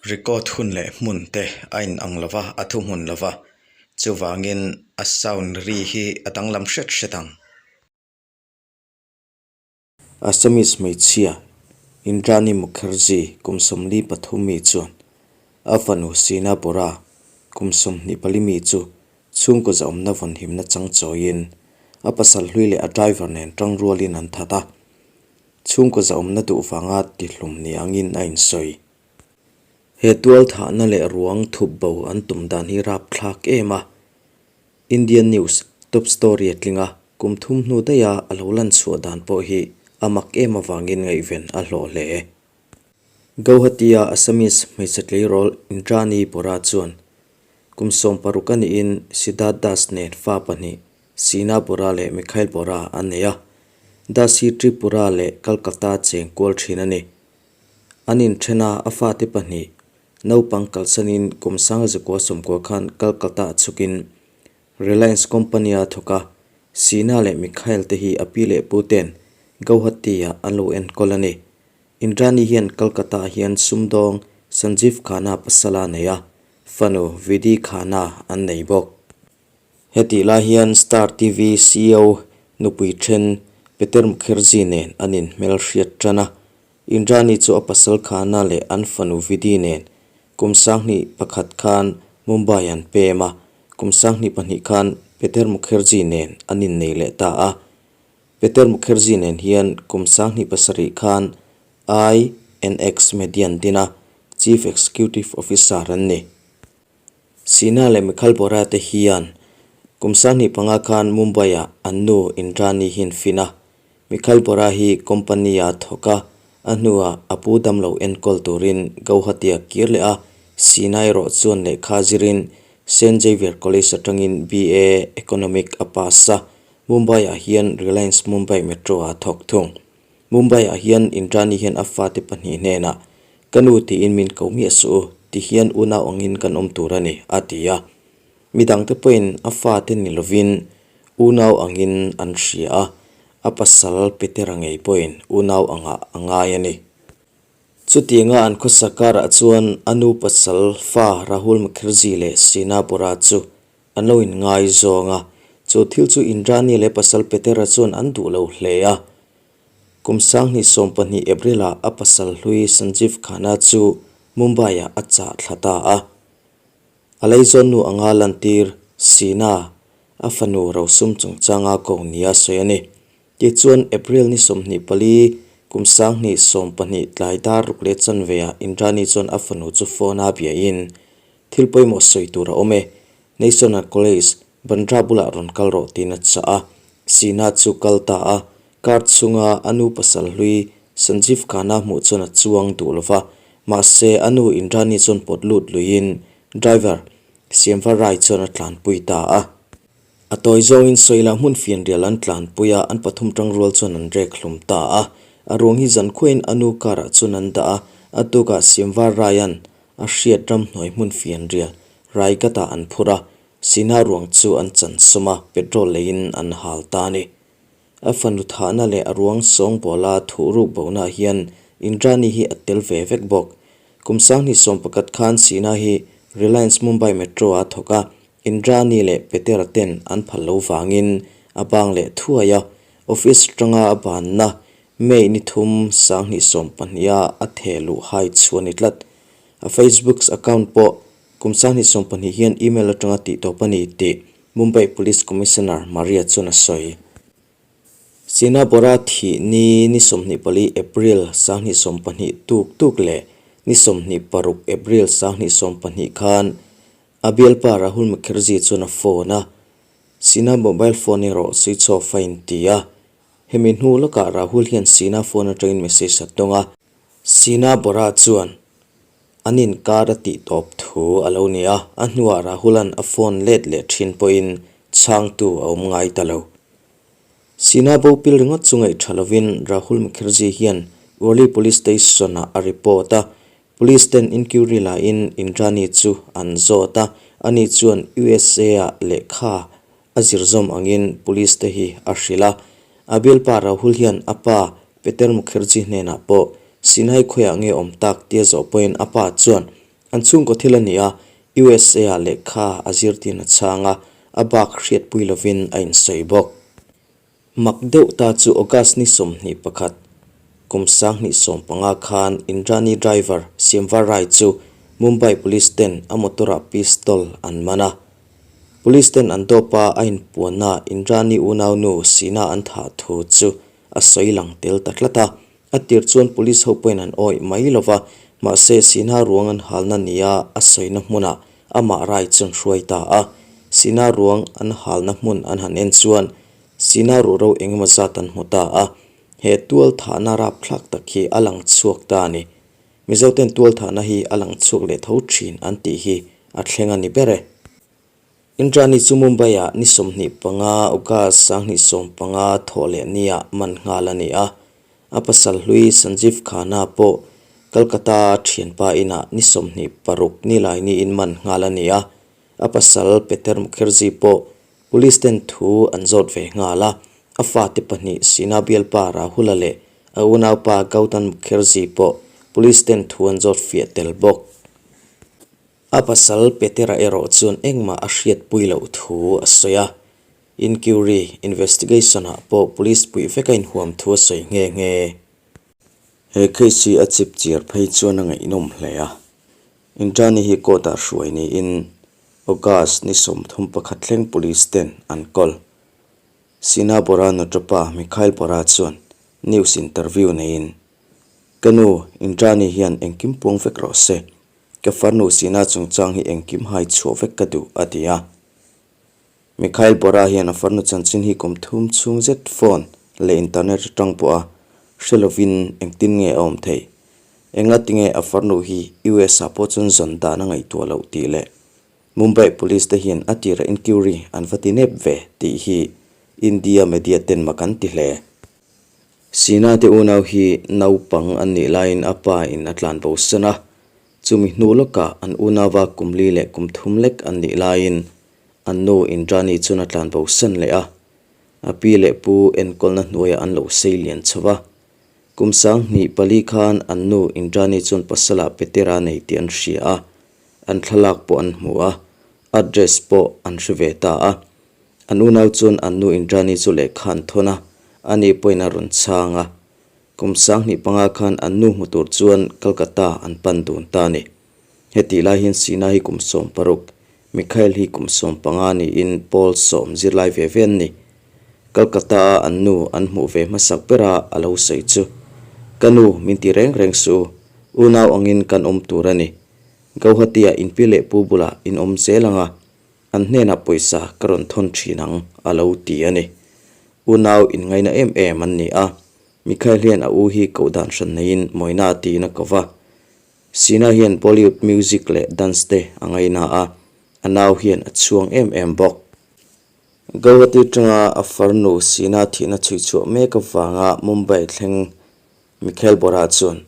Record hun leh hmun te a inang lo va, a thuhmun lo va, chuvangin a sound ri hi a danglam hret hret ang. Assamese hmeichhia Indrani Mukherjee kum 43 mi chuan a fanu Sina Bora kum 24 mi chu chhungkaw zahawmna vawnhimna chang chawiin a pasal hlui leh a driver nen tangrualin an that a. Chhungkaw zahawmna duh vanga tihlum ni angin a insawi. He tual thahna leh ruang thup bo an tum dan hi rapthlak em a. Indian News top story a tling a, kum thum hnu daiha a lo lan chhuah dan pawh hi a mak em avangin ngaihven a hlawh hle. Gauhati-a Assamese hmeichhe tleirawl Indrani Bora chuan kum 16 a niin Siddharth Das nen fa pahnih Sina Bora leh Mikhail Bora an nei a. Das hi Tripura leh Calcutta cheng kual thin a ni. An inthen a, a fate pahnih, naupang kalsanin kum sangzakua sawmkua khan Calcutta-ah chhukin Reliance Company-a thawk a, Sina leh Mikhail te hi a pi leh pu ten Gauhati-ah an lo enkawl a ni. Indrani hian Calcutta-ah hian sumdawng Sanjeev Khanna pasala a nei a, fanu Vidhi Khanna an nei bawk. Hetih lai hian Star TV ceo nupui then Peter Mukherjee nen an inhmelhriat tan a. Indrani chu a pasal Khana leh an fanu Vidhi nen kum 2001 khan Mumbai an pem a, kum 2002 khan Peter Mukherjee nen an innei leh ta a. Peter Mukherjee nen hian kum 2007 khan INX Media an din a, Chief Executive Officer an ni. Sina leh Mikhal Bora te hian kum 25 khan Mumbai-ah an nu Indrani hi an fin a. Mikhal Bora hi company-a thawk a, a hnuah a pu damlo enkawl turin Gauhati-a kir leh a, Sina erawh chuan lehkha zirin Saint Xavier College atangin BA Economic a pass a, Mumbai-ah hian Reliance Mumbai Metro-ah a thawk thung. Mumbai-ah hian Indrani hian a fate pahnih hnenah, Ka nu tiin min ko miah suh u, ti hian unau angin kan awm tur a ni, a ti a. Midangte pawhin a fate ni lovin unau angin an hria a, a pasal Petera ngei pawhin unau angah a ngai a ni. Chutianga an khawsa karah chuan a nu pasal fa Rahul Mukherjee leh Sina Bora chu An lo inngaizawng a, chu thil chu Indrani leh pasal Petera chuan an duh lo hle a. Kum 2020 April-ah a pasal hlui Sanjeev Khanna chu Mumbai-ah a chah thla ta a. A leizawn nu anga lantir Sina, a fanu rosum chungchanga ko nia sawi a ni. Tichuan, April ni 24, kum 2020 tlai dar ruk leh chanveah Indrani chuan a fanu chu phone a biain, Thil pawimawh sawi tur a awm e. National College, Bandra bulah rawn kal rawh tiin a chah a. Sina chu kal ta a, car chhunga a nu pasal hlui Sanjeev Khanna hmuh chuan a chuang duh lo va. Mahse, a nu Indrani chuan pawt lut luiin driver Siamvar Rai chuan a tlanpui ta a. A tawi zawngin Sawila hmun fianrial an tlanpui a, an pathum tangrual chuan an rek hlum ta a. A ruang hi zankhuain a nu car-ah chuan an dah a, a tukah Siamvar Raia'n a hriat ramhnuai hmun fianrial Raigad-ah an phur a, Sina ruang chu an chansawm a, petrol leiin an hal ta a ni. A fanu thahna leh a ruang sawngbawla thuhruk bonaah hian Indrani hi a tel ve vek bawk. Kum 2011 khan Sina hi Reliance Mumbai Metro-a thawk a, Indrani leh Petera ten an phal lo vangin a bang leh thuai a, office atanga a banna May ni thum 2020-a a theh luh hai chu a ni tlat. A Facebook's account pawh kum 2020 hian email atanga tih tawp a ni tih Mumbai Police Commissioner Maria chuan a sawi. Sina Bora thih ni ni 24 April 2020 tuk tuk leh ni 26 April 2020 khan a bialpa Rahul Mukherjee chuan a phone a, Sina mobile phone erawh switch off a inti a. Hemi hnu lawkah Rahul hian Sina phone atangin message a tawng a. Sina Bora chuan an inkar a tih tawp thu a lo ni a, a hnuah Rahul-a'n a phone let leh thin pawhin chhangtu a awm ngai ta lo. Sina bo pil ringawt chu ngaih tha lovin Rahul Mukherjee hian Worli Police Station-ah a report a, Police ten inquiry lahin Indrani chu an zawt a, ani chuan USA-ah lehkha a zir zawm angin police te hi a hrilh a. A bialpa Rahul hian a pa Peter Mukherjee hnenah pawh Sinai khawiah nge awm tak tia zawh pawhin a pa chuan An chhungkaw thil a ni a, USA-ah lehkha a zirtin a chhang a, a bak hriatpui lovin a insawi bawk. Mak deuh ta chu August ni 21, kum 2015 khan Indrani driver Siamvar Rai chu Mumbai Police ten a motor-ah pistol an man a. Police ten an dawp a, a inpuanna Indrani unaunu Sina an thah thu chu a sawi lang tel ta tlat a. A tir chuan police ho pawhin an awih mai lo va, mahse Sinha ruang an halna nia a sawina hmunah amah Rai chu an hruai ta a. Sinha ruang an halna hmun an han en chuan Sinha ruhro engemaw zat an hmu ta a. He tual thahna rapthlak tak hi a lang chhuak ta a ni. Mizoten tual thahna hi a lang chhuak leh tho thin an tih hi a thleng a ni ber e. Indrani chu Mumbai-ah ni 25 August 2015 thawh leh niah man nghal a ni a. A pasal hlui Sanjeev Khanna pawh Kolkata-a thianpa inah ni 26 ni lai niin man nghal a ni a. A pasal Peter Mukherjee pawh Police ten thu an zawt ve nghal a. A fate pahnih Sina bialpa Rahul-a leh a unaupa Gautam Mukherjee pawh Police ten thu an zawt fiah tel bawk. A pasal Petera erawh chuan engmah a hriatpui loh thu a sawi a, inquiry, investigation, ah pawh police puih vek a inhuam thu a sawi nghe nghe. He case hi a chip chiar phei chuan a ngaihnawm hle a, Indrani hi court ah hruai niin August ni 31 thleng police ten an kawl. Sina Bora Nutrapa Mikhail Bora chuan news interview neiin, Ka nu, Indrani hian engkim puang vek rawh se. Ka farnu Sina chungchang hi engkim hai chhuah vek ka duh, a ti a. Mikhail Bora hian a farnu chanchin hi kum thum chhung zet phone leh internet atang pawh a hre lovin engtin nge a awm theih? Engatinge a farnu hi US ah pawh chuan zawn dan a ngaihtuah loh tih leh Mumbai Police te hian a tira inquiry an va ti nep ve tih hi India media ten mak an ti hle. Sina te unau hi naupang an nih laiin a pa in a tlan bo san a, chumi hnu lawkah an unauva kum li leh kum thum lek an nih laiin an nu Indrani chuan a tlan bo san leh a, a pi leh pu enkawlna hnuaiah an lo sei lian chho va. Kum 2004 khan an nu Indrani chuan pasala Petera nei tih an hria a, an thlalak pawh an hmu a, address pawh an hre ve ta a. An unau chuan an nu Indrani chu lehkha an thawn a, ani pawhin a rawn chhang a. Kum 2005 khan an nu hmu tur chuan Kolkata an pan dun ta a ni. Hetih lai hian Sina hi kum 16, Mikhail hi kum 15 niin pawl sawm zirlai ve ve an ni. Kolkata-a an nu an hmuh ve hmasak bera a lo sawi chu, Ka nu, min ti reng reng suh u, unau angin kan awm tur a ni. Gauhati-ah inpi leh pu bulah in awm zel ang a, An hnenah pawisa ka rawn thawn thin ang, a lo ti a ni. Unau inngaina em em an ni a, Mikhail hian a u hi koh dan hran neiin Moina tiin a ko va. Sina hian Bollywood music leh dance te a ngaina a, a nau hian a chhuang em em bawk. Gauhati atanga a farnu Sina thihna chhuihchhuah mek avanga Mumbai thleng Mikhail Bora chuan,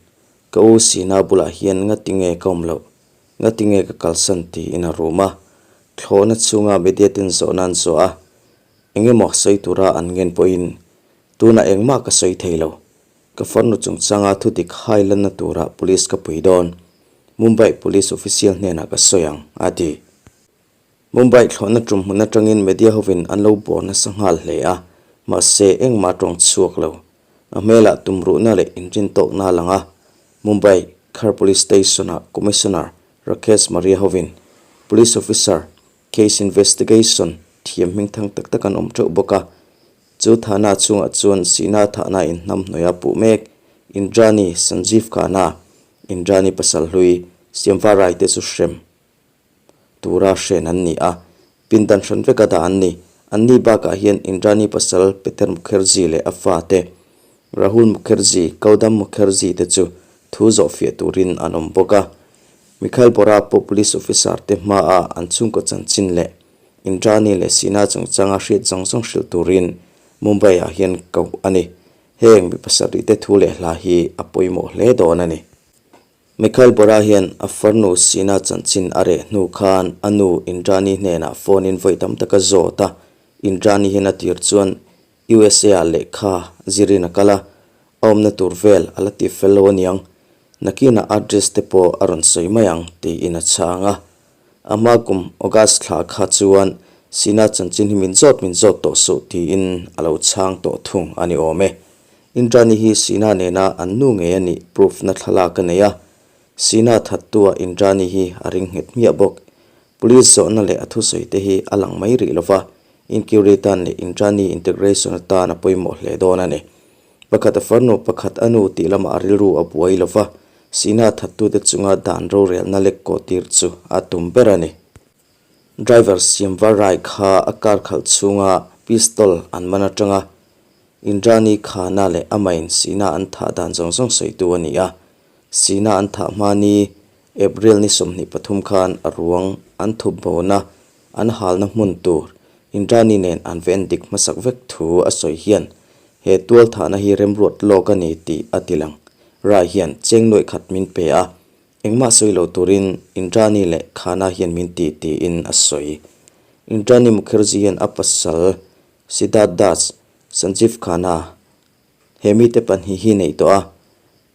Ka u Sina bulah hian ngati nge ka awm loh? Ngati nge ka kalsan tiin a rum a, thlawhna chhunga media ten zawhna an zawh a, eng emaw sawi tura an ngen pawhin tunah engmah ka sawi thei lo. Ka farnu chungchanga thudik hai lanna turah police ka pui dawn. Mumbai police official hnenah ka sawi ang, a ti. Mumbai thlawhna tum hmun atangin media hovin an lo bawr nasa nghal hle a, mahse engmah a tawng chhuak lo. A hmelah tumruhna leh inrintawkna a lang a, Mumbai Khar Police Station-ah Commissioner Rakesh Maria hovin Police Officer Case Investigation thiam hmingthang tak tak an awm teuh bawk a. Chu thahna chhungah chuan Sina thahna inhnamhnawih a puh mek Indrani Sanjeev Khanna, Indrani pasal hlui Siamva Rai te chu hrem tura hren an ni a, pindan hran veka dah an ni. Anni bakah hian Indrani pasal Peter Mukherjee leh a fate Rahul Mukherjee, Gautam Mukherjee te chu thu zawhfiah turin an awm bawk a. Mikhail Bora pawh police officer te hmaah an chhungkaw chanchin leh Indrani leh Sina chungchanga hriat zawng zawng hrilh turin Mumbai-ah hian koh a ni. Heng mi pasarih te thu leh hla hi a pawimawh hle dawn a ni. Mikhail Bora hian a farnu Sina chanchin a reh hnu khan a nu Indrani hnenah phone in vawi tam tak a zawt a, Indrani hian a tir chuan USA ah lehkha zirin a kal a, a awmna tur vel a la ti fel lo aniang. Nakinah address te pawh a rawn sawi mai ang tiin a chhang a. A hma kum August thla kha chuan Sina chanchin hi min zawt min zawt tawh suh tiin a lo chhang tawh thung a ni awm e. Indrani hi Sina nena an nu ngei a nih proof na thlalak a nei a. Sina thattua Indrani hi a ring nghet hmiah bawk. Police zawhna leh a thusawi te hi a lang mai rih lova, inquiry tan leh Indrani integration atan a pawimawh hle dawn a ni. Pakhat a farnu, pakhat a nu tih lamah a rilru a buai lo va, Sina thattute chunga dan rorelna lek kaw tir chu a tum ber a ni. Driver Siamvar Rai kha a car khalh chhunga pistol an man atanga Indrani Khana leh amahin Sina an thah dan zawng zawng sawitu a ni a. Sina an thah hma ni April ni 23 khan a ruang an thup bona an halna hmun tur Indrani nen an va endik hmasak vek thu a sawi hian he tual thahna hi remruat lawk a ni tih a ti lang. Rai hian cheng nuaih khat min pe a, engmah sawi lo turin Indrani leh Khana hian min ti tiin a sawi. Indrani Mukherjee hian a pasal Siddharth Das, Sanjeev Khana, He mite pahnih hi neih tawh a,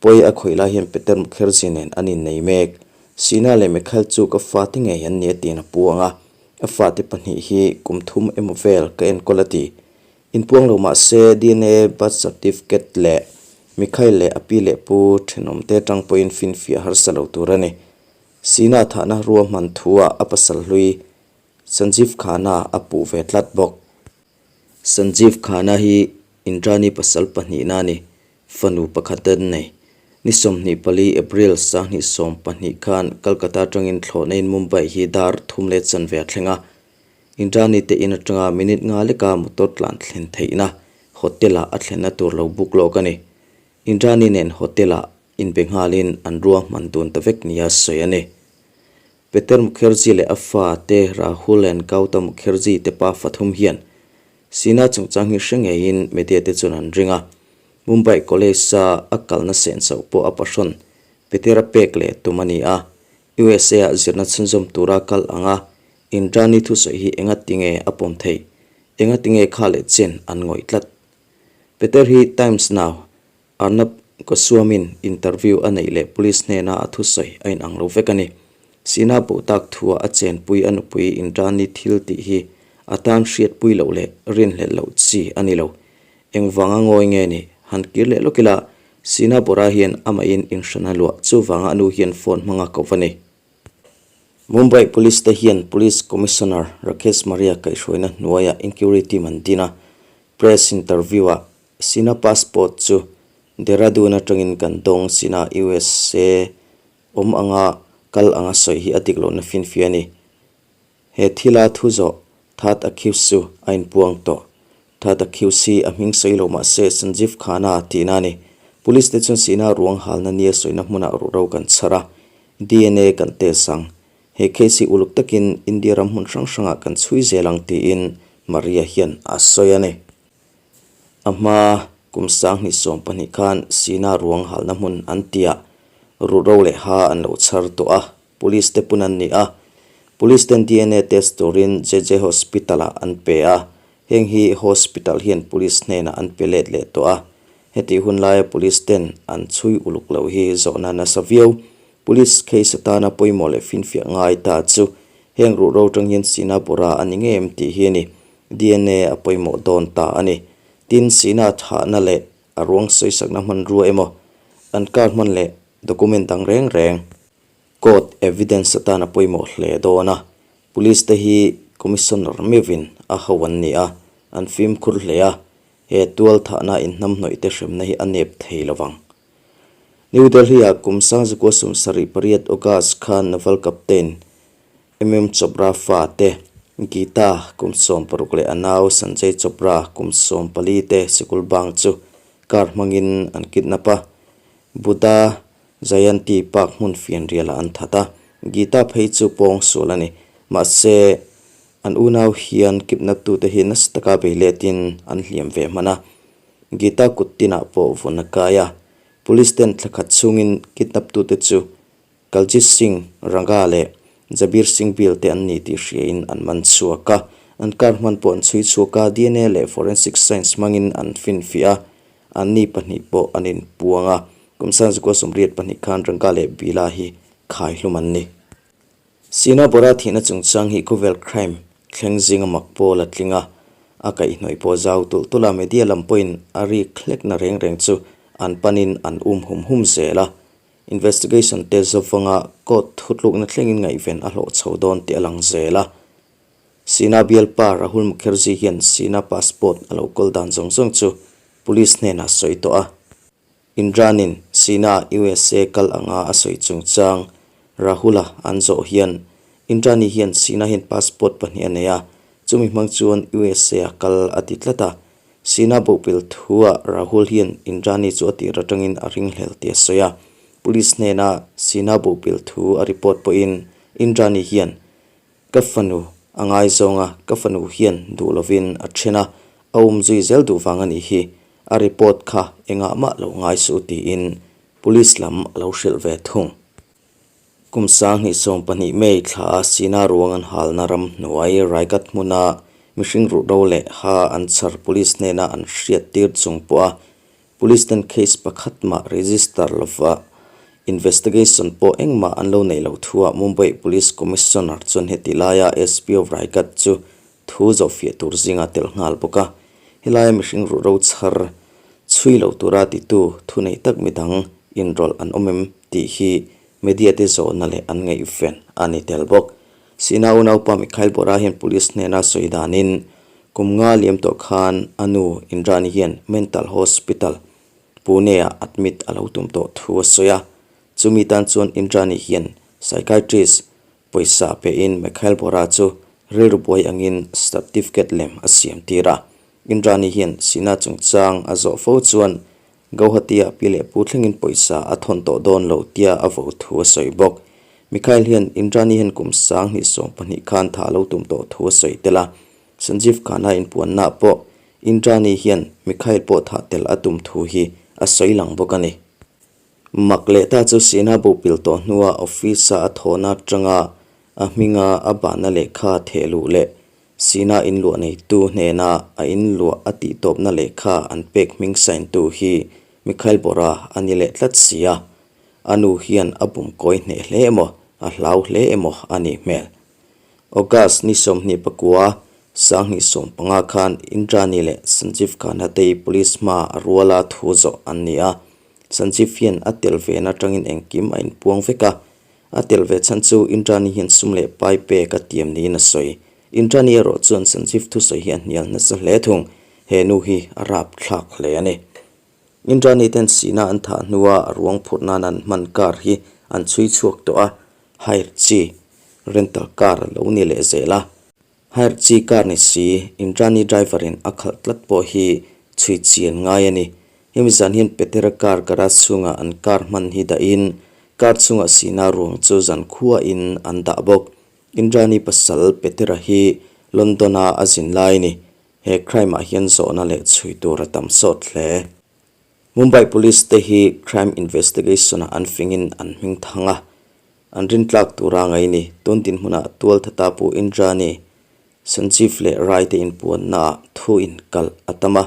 pawi a khawih lai hian Peter Mukherjee nen an innei mek. Sina leh Mikhail chu ka fate ngei an ni a tiin a puang a, a fate pahnih hi kum thum emaw vel ka enkawl a ti. Inpuang lo mah se DNA birth certificate leh Mikhail leh a pi leh pu thenawmte atang pawhin finfiah harsa lo tur a ni. Sina thahna ruahman thu-ah a pasal hlui Sanjeev Khanna a puh ve tlat bawk. Sanjeev Khanna hi Indrani pasal pahnihna a ni, fanu pakhat an nei. Ni 24 April 2012 khan Calcutta atangin thlawhna in Mumbai hi dar thum leh chanve a thleng a. Indrani te in atanga minute nga leka motor tlan thlen theihna hotel-ah a thlenna tur lo book lawk a ni. Indrani nen hotel-ah inbe nghalin an ruahman dun ta vek nia sawi a ni. Peter Mukherjee leh a fa te Rahul and Gautam Mukherjee te pa fathum hian Sina chungchang hi hre ngeiin media te chuan an ring a. Mumbai College-a a kalna senso pawh a pahrawn Peter-a pek leh tum a ni a. USA-ah zirna chhunzawm tura kal anga Indrani thusawi hi engatinge a pawm theih? Engatinge kha leh chen an ngawih tlat? Peter hi Times Now Arnab Goswami-in interview a neih leh police hnena a thusawi a inang lo vek a ni. Sina bo tak thua a chenpui a nupui Indrani thil tih hi a tan hriatpui loh leh rinhlelh loh chi a ni lo. Engvanga ngawi nge ni? Han kir leh lawk ila, Sina Bora hian amahin inhran a luah, chuvanga a nu hian phone hmanga ko va ni. Mumbai Police te hian Police Commissioner Rakesh Maria kaihhruaina hnuaiah inquiry team an din a, press interview-ah Sina passport chu Dehradun atangin kan dawng Sina USA awm anga kal anga sawi hi a dik lohna finfiah a ni. He thila thu zawh Third Accused chu a inpuang tawh. Third Accused hi a hming sawi lo mah se Sanjeev Khanna tihna a ni. Police te chuan Sina ruang halna nia sawina hmunah ruhro kan chhar a, DNA kan test ang. He case hi uluk takin India ram hmun hrang hrangah kan chhui zel ang tiin Maria hian a sawi a ni. A hma kum 2012 khan Sina ruang halna hmun an tiah ruhro leh ha an lo chhar tawh a, police te pun an ni a. Police ten DNA test turin JJ Hospital-ah an pe a, heng hi hospital hian police hnenah an pe let leh tawh a. Hetih hun laia police ten an chhui uluk loh hi zawhna nasa viau. Police case atana pawimawh leh finfiah ngai ta chu heng ruhro tang hian Sina Bora a ni ngei em tih hi a ni. Dna a pawimawh dawn ta a ni. Tin, sihna thahna leh a ruang sawisakna hmanrua emaw, an car hman leh document dang reng reng, court evidence atan a pawimawh hle dawn a. Police te hi Commissioner meuhin a ho an ni a, an fimkhur hle a, he tual thahna inhnamhnawih te hremna hi a nep thei lo vang. New Delhi-ah kum 1978 August khan Naval Captain MM Chopra fa te, Geeta kum 60 leh a nau Sanjay Chopra kum 14 te sikul bang chu car hmangin an kidnap a, Buddha Jayanti Park hmun fianrialah an that a, Geeta phei chu pawng sual a ni. Mahse, an unau hian kidnap tute hi nasa taka bei letin an hliam ve hman a, Geeta kut tinah pawh vun a kai a, Police ten thla khat chhungin kidnap tute chu Kaljit Singh Ranga leh Jabir Singh Bill te an ni tih hriain an man chhuak a, an car hman pawh an chhui chhuak a, dna leh forensic science hmangin an finfiah a, anni pahnih pawh an inpuang a. Kum 19 84 khan Ranga leh Bila hi khai hlum an ni. Sina Bora thihna chungchang hi khawvel crime thleng zinga mak pawl a tling a, a kaihhnawih pawh zau tulh tulh a, media lam pawhin a rik hlekna reng reng chu an panin an um hum hum zel a. Investigation te zawvanga court thutlukna thlengin ngaihven a hlawh chho dawn tih a lang zel a. Sina bialpa Rahul Mukherjee hian Sina passport a lo kawl dan zawng zawng chu police hnenah sawi tawh a. Indranin Sina USA kal anga a sawi chungchang Rahul-a an zawh hian Indrani hian Sina hian passport pahnih a nei a, chumi hmang chuan USA a kal a ti tlat a. Sina bohpil thu-ah Rahul hian Indrani chu a tir atangin a ringhlel tih a sawi a. Police hnena Sina bohpil thu a report pawhin Indrani hian Ka fanu a ngaizawng a, ka fanu hian duh lovin a then a, a um zui zel duh vang a nih hi, a report kha engah mah lo ngai suh tiin Police lam a lo hrilh ve thung. Kum 2012 May thla a Sina ruang an halna ram hnuai Raigat hmuna mihring ruhro leh ha an chhar Police hnena an hriat tir chung pawh a Police ten case pakhat mah register lova investigation pawh engmah an lo neih loh thuah Mumbai Police Commissioner chuan heti laia SP of Raigad chu thu zawhfiah tur zinga tel nghal bawk a. Helaia mihring ruhro chhar chhui lo tura titu thunei tak midang inrawlh an awm em tih hi media te zawhna leh an ngaihven a ni tel bawk. Sina unaupa Mikhail Bora hian police hnena sawi danin kum nga liam tawh khan a nu Indrani hian mental hospital Pune-ah admit a lo tum tawh thu a sawi a. Chumi tan chuan Indrani hian psychiatrist pawisa pein Mikhail Bora chu rilru buai angin certificate lem a siam tir a. Indrani hian Sina chungchang a zawh fo chuan Gauhati-ah pi leh pu thlengin pawisa a thawn tawh dawn lo tia a vo thu a sawi bawk. Mikhail hian Indrani hian kum 2012 khan tha a lo tum tawh thu a sawi tel a. Sanjeev Khanna inpuannaah pawh Indrani hian Mikhail pawh thah tel a tum thu hi a sawi lang bawk a ni. Mak leh ta chu Sina bo pil tawh hnua office-a a thawhna atanga a hminga a bahna lehkha thehluh leh Sina inluah neitu hnena a inluah a tihtawpna lehkha an pek hming sign-tu hi Mikhail Bora a ni leh tlat si a, a nu hian a bum kawi hneh hle emaw, a hlau hle emaw a nih hmel. August ni 29, 2015 khan Indrani leh Sanjeev Khanna te police hma a ruala thu zawh an ni a, Sanjeev hian a tel vena atangin engkim a inpuang vek a, A tel ve chhan chu Indrani hian sum leh pai pek a tiam niin a sawi. Indrani erawh chuan Sanjeev thusawi hi a hnial nasa hle thung. He nu hi a rap thlak hle a ni. Indrani ten sihna an thah hnua a ruang phurh nan an hman car hi an chhui chhuak tawh a, hire chi rental car a lo ni leh zel a. Hire chi car ni si, Indrani driver in a khalh tlat pawh hi chhui chian ngai a ni. Hemi zan hian Petera car garage chhungah an car hman hi dahin car chhungah sihna ruang chu zan khuain an dah bawk. Indrani pasal Petera hi London-a a zin lai a ni. He crime-ah hian zawhna leh chhui tur a tam sawt hle. Mumbai Police te hi crime investigation-ah an fingin an hming thang a, An rintlak tura ngai ni. Tun dinhmunah tualthata Pu Indrani, Sanjeev leh Rai te inpuannaah thu inkalh a tam a,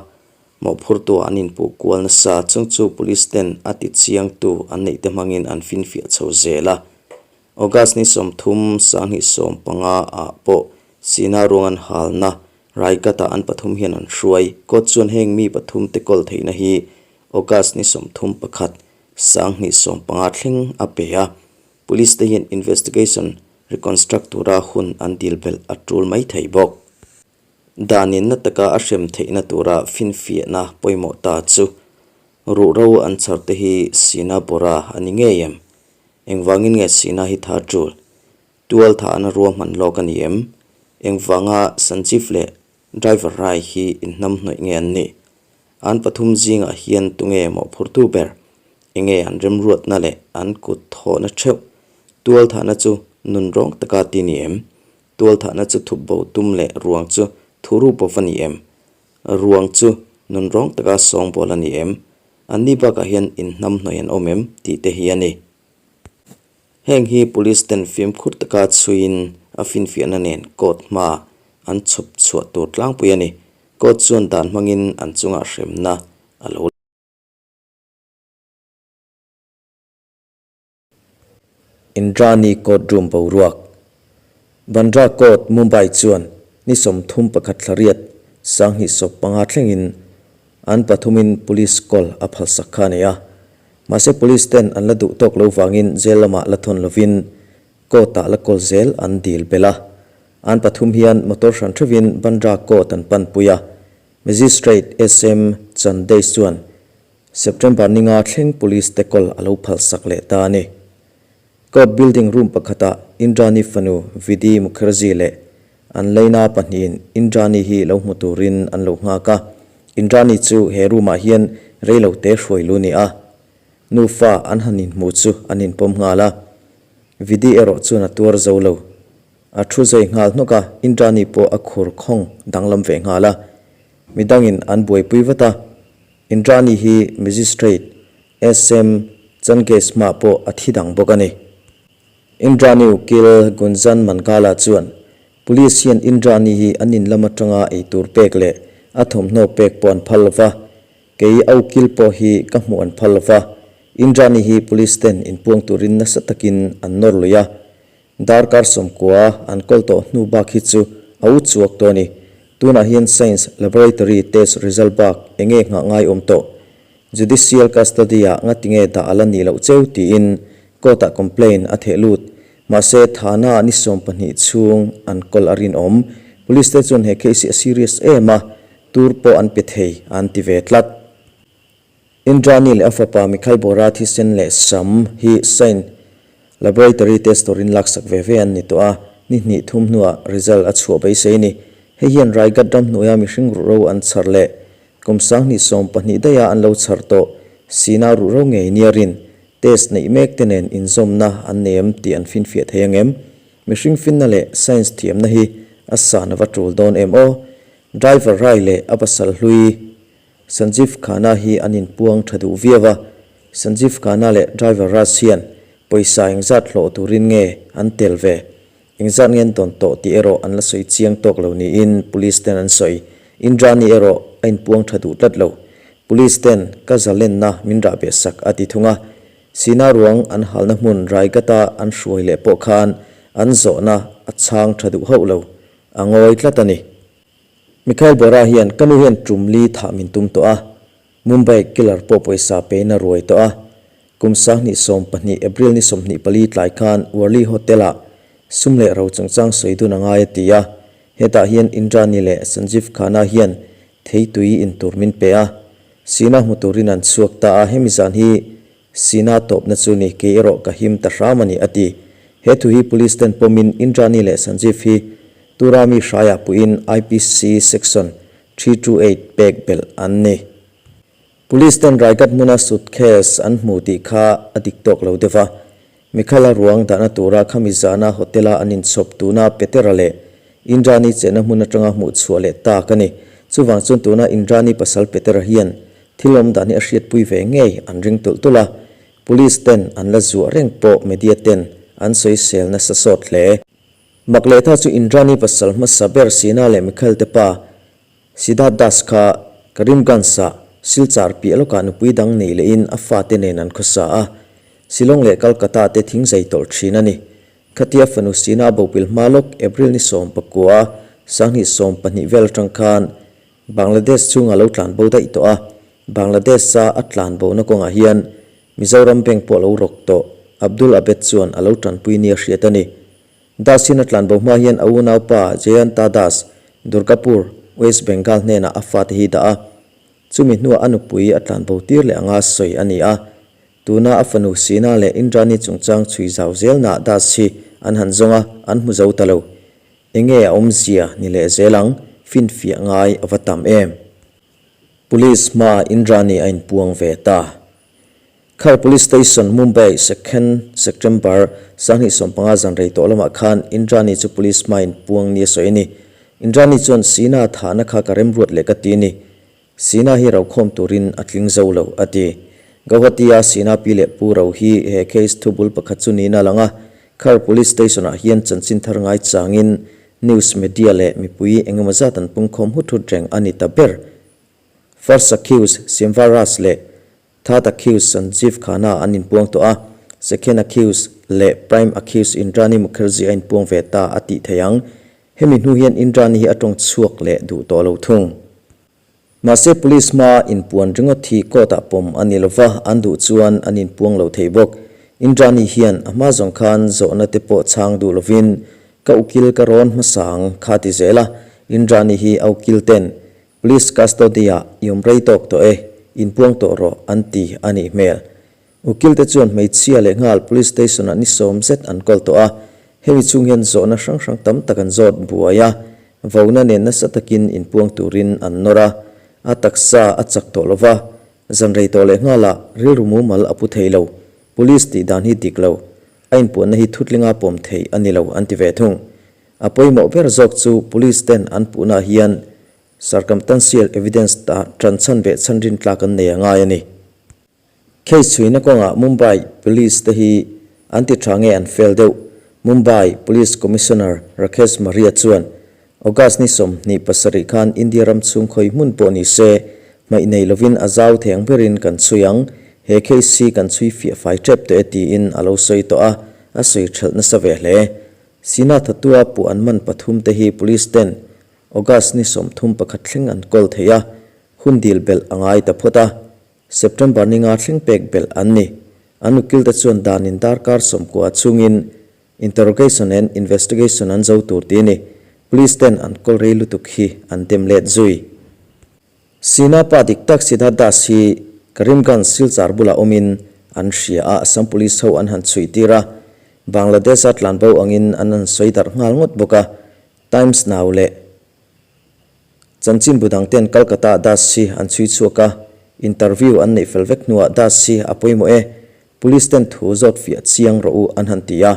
mawhphurtuah an inpuh kual nasa. Chung chu Police ten a ti chiangtu an neih te hmangin an finfiah chho zel a. August ni 30, 2015 ah pawh Sina ruang an halna Raigad-ah an pathum hian an hruai. Court chuan heng mi pathum te kawl theihna hi August ni 31, 2015 thleng a pe a, Police te hian investigation reconstruct tura hun an dil belh a tul mai thei bawk. Daninna taka a hrem theihna tura finfiahna pawimawh ta chu ruhro an chhar te hi Sina Bora a ni ngei em? Engvangin nge Sina hi tha tul? Tual thahna ruahman lawk a ni em? Engvanga Sanjeev leh Driver Rai hi inhnamhnawih nge an nih? An pathum zingah hian tunge mawhphurtu ber? Enge an remruatna leh an kut thawhna theuh? Tualthahna chu nunrawng taka ti ni em? Tualthahna chu thup bo tum leh ruang chu thu ru bawk a ni em? Ruang chu nunrawng taka sawngbawl a ni em? Anni bakah hian inhnamhnawih an awm em? tih te hi a ni. Heng hi Police ten fimkhur taka chhuiin a finfiahna nen court hma an chhawp chhuah tur tlangpui a ni. Court chuan dan hmangin an chungah hremna a lo. Indrani court room boruak. Bandra Court, Mumbai chuan ni 31 thla riat 2015 thlengin an pathumin police call a phalsak kha a nei a. Mahse police ten an la duh tawk lo vangin jail lamah la thawn lovin court-ah la kawl zel an dil belh a. An pathum hian motor hran theuhin Bandra Court an panpui a. Magistrate SM Chandesh chuan September ninga thleng police te kawl a lo phalsak leh ta a ni. Court building room pakhatah Indrani fanu Vidhi Mukherjee leh an leina pahnihin Indrani hi lo hmu turin an lo nghak a. Indrani chu he room-ah hian reilote hruai lu ni a. Nufa an han inhmu chu an inpawm nghal a. Vidhi erawh chuan a tuar zo lo. A thu zai nghal hnawk a, Indrani pawh a khur khawng danglam ve nghal a. Midangin an buaipui vat a. Indrani hi Magistrate SM Changesh hmah pawh a thi dang bawk a ni. Indrani ukil Gunjan Mangala chuan Police hian Indrani hi an in lam atanga eitur pek leh a thawmhnaw pek pawh an phal lova, kei a ukil pawh hi ka hmuh an phal lova, Indrani hi Police ten inpuang turin nasa takin an nawr lui a, Darkar 90 an kawl tawh hnu bak hi chu a u chuak tawh a ni. Tunah hian Science Laboratory test result bak enge nghah ngai awm tawh? Judicial custody ah ngatinge dah a la nih loh cheu tiin court ah complaint a theh lut. Mahse thana ah ni 12 chhung an kawl a rinawm. Police te chuan he case hi a serious em a, tur pawh an pe thei an ti ve tlat. Indrani leh a fapa Mikhail Bora thisen leh sam hi Science Laboratory test turin laksak ve ve an ni tawh a, ni hnih thum hnuah result a chhuah beisei a ni. Hei hian Raigad ramhnuaia mihring ruhro an chhar leh kum 2012 daiha an lo chhar tawh Sina ruhro ngei nia rin test neih mek te nen inzawmna an nei em tih an finfiah thei ang em? Mihring finna leh science thiamna hi a san a va tul dawn em aw? Driver rai leh a pasal hlui Sanjeev Khanna hi an inpuang tha duh viau a, Sanjeev Khanna leh driver Raj hian pawisa engzat hlawh turin nge an tel ve, engzat nge an dawn tawh tih erawh an la sawi chiang tawk lo niin police ten an sawi. Indrani erawh a inpuang tha duh tlat lo. Police ten ka zalenna min rah beh sak a ti thung a, Sina ruang an halna hmun Raigata an hruai leh pawh khan an zawhna a chhang tha duh hauh lo, a ngawi tlat a ni. Mikhail Bora hian ka nu hian tum li thah min tum tawh a, Mumbai killer pawh pawisa pein a ruai tawh a. Kum 2012 April ni 24 tlai khan Worli Hotel-ah sum leh ro chungchang sawi dun a ngai a ti a, hetah hian Indrani leh Sanjeev Khanna hian theitui in tur min pe a, Sina hmu turin an chhuak ta a, hemi zan hi Sina tawpna chu ni, kei erawh ka him ta hram a ni, a ti. He thu hi Police ten pawmin Indrani leh Sanjeev hi Tura mi hraiah puiin IPC Section 328 pek belh an ni. Police ten Raigad hmuna suitcase an hmu tih kha a dik tawk lo deuh a. Mikhala ruang dahna tura khami zana hotel-a an inchhawp tuna Petera leh Indrani chenna hmun atanga hmuh chhuah leh tak a ni. Chuvang chuan tuna Indrani pasal Petera hian thil awm dan hi a hriatpui ve ngei an ring tulh tulh a, Police ten an la zuah reng pawh media ten an sawisel nasa sawt hle. Mak leh ta chu Indrani pasal hmasa ber Sina leh Mikhail te pa Siddharth Das kha Karimganj-ah Silchar piah lawkah nupui dang nei lehin a fate nen an khawsa a, Shillong leh Calcutta te thing zai tawlh thin a ni. Khatia fanu Sina a bopil hma lawk April ni 19, 2012 vel atang khan Bangladesh chhungah lo tlan bo daih tawh a, Bangladesh-a a tlan bona kawngah hian Mizoram Bank pawh lo rawk tawh Abdul Abed chuan a lo tanpui nia hriat a ni. Das hian a tlanbo hma hian a unaupa Jayanta Das, Durgapur, West Bengal hnenah a fate hi dah a. Chumi hnuah a nupui a tlanbo tir leh anga sawi a ni a. Tuna a fanu Sina leh Indrani chungchang chhui zau zelnaah Das hi an han zawng a, an hmu zo ta lo. Enge a awmzia ni leh zel ang, finfiah ngai a va tam em? Police hmaa Indrani a inpuang ve ta. Khar Police Station, Mumbai, Second September, 2015 zan rei tawh lamah khan Indrani chu Police hmain puang nia sawi a ni. Indrani chuan Sina thahna kha ka remruat leh ka ti a ni. Sina hi rokhawm turin a tling zo lo, a ti. Gauhati-a Sina pi leh pu ro hi he case thubul pakhat chu niin a lang a. Khar Police Station-ah hian chanchin thar ngai changin news media leh mipui engemaw zat an pungkhawm hut hut reng a ni ta ber. First accused Simva Raj leh Third accused Sanjeev Khanna an inpuang tawh a, second accused leh prime accused Indrani Mukherjee a inpuang ve ta a tih theih ang. Hemi hnu hian Indrani hi a tawng chhuak leh duh tawh lo thung. Mahse police hmaa inpuan ringawt hi court ah pawm a ni lova, an duh chuan an inpuang lo thei bawk. Indrani hian a hma zawng khan zawhna te pawh chhang duh lovin ka ukil ka rawn hmasa ang kha ti zel a, Indrani hi a ukil ten police custody ah i awm rei tawk tawh e, inpuang tawh rawh an ti a nih hmel. Ukil te chuan hmeichhia leh nghal police station ah ni sawm zet an kawl tawh a, hemi chhung hian zawhna hrang hrang tam tak an zawt buai a, vona nen nasa takin inpuang turin an nawr a, a taksa a chak tawh lova, zan rei tawh leh nghalah rilru mumal a pu thei lo, police tih dan hi dik lo, a inpuanna hi thutlinga pawm theih a ni lo an ti ve thung. A pawimawh ber zawk chu police ten an puhnaah hian circumtantial evidence ta tan chhan ve chhan rintlak an nei a ngai a ni. Case chhuina kawngah Mumbai Police te hi an ti tha nge an fel deuh? Mumbai Police Commissioner Rakesh Maria chuan August ni 27 khan India ram chhung khawi hmun pawh ni se, hmaih nei lovin a zau thei ang berin kan chhui ang, he case hi kan chhui fiah fai tep tawh e tiin a lo sawi tawh a, a sawi thelh nasa ve hle. Sina Thatua puh an man pathum te hi Police ten August ni 31 thleng an kawl thei a, hun dil belh a ngai ta phawt a. September ni nga thleng pek belh an ni. An ukil te chuan danin darkar 90 chhungin interrogation and investigation an zo tur tih a ni. Police ten an kawl rei lutuk hi an dem let zui. Sina pa dik tak Siddharth Das hi Karimganj Silchar bulah awmin an hria a, Assam Police ho an han chhuih tir a, Bangladesh-a tlanbo angin an han sawi darh nghal ngawt bawk a, Times Now leh Chanchinbu dangten Calcutta-ah Das hi an chhui chhuak a, interview an neih fel vek hnuah Das hi a pawimawh e, Police ten thu zawt fiah chiang rawh u an han ti a.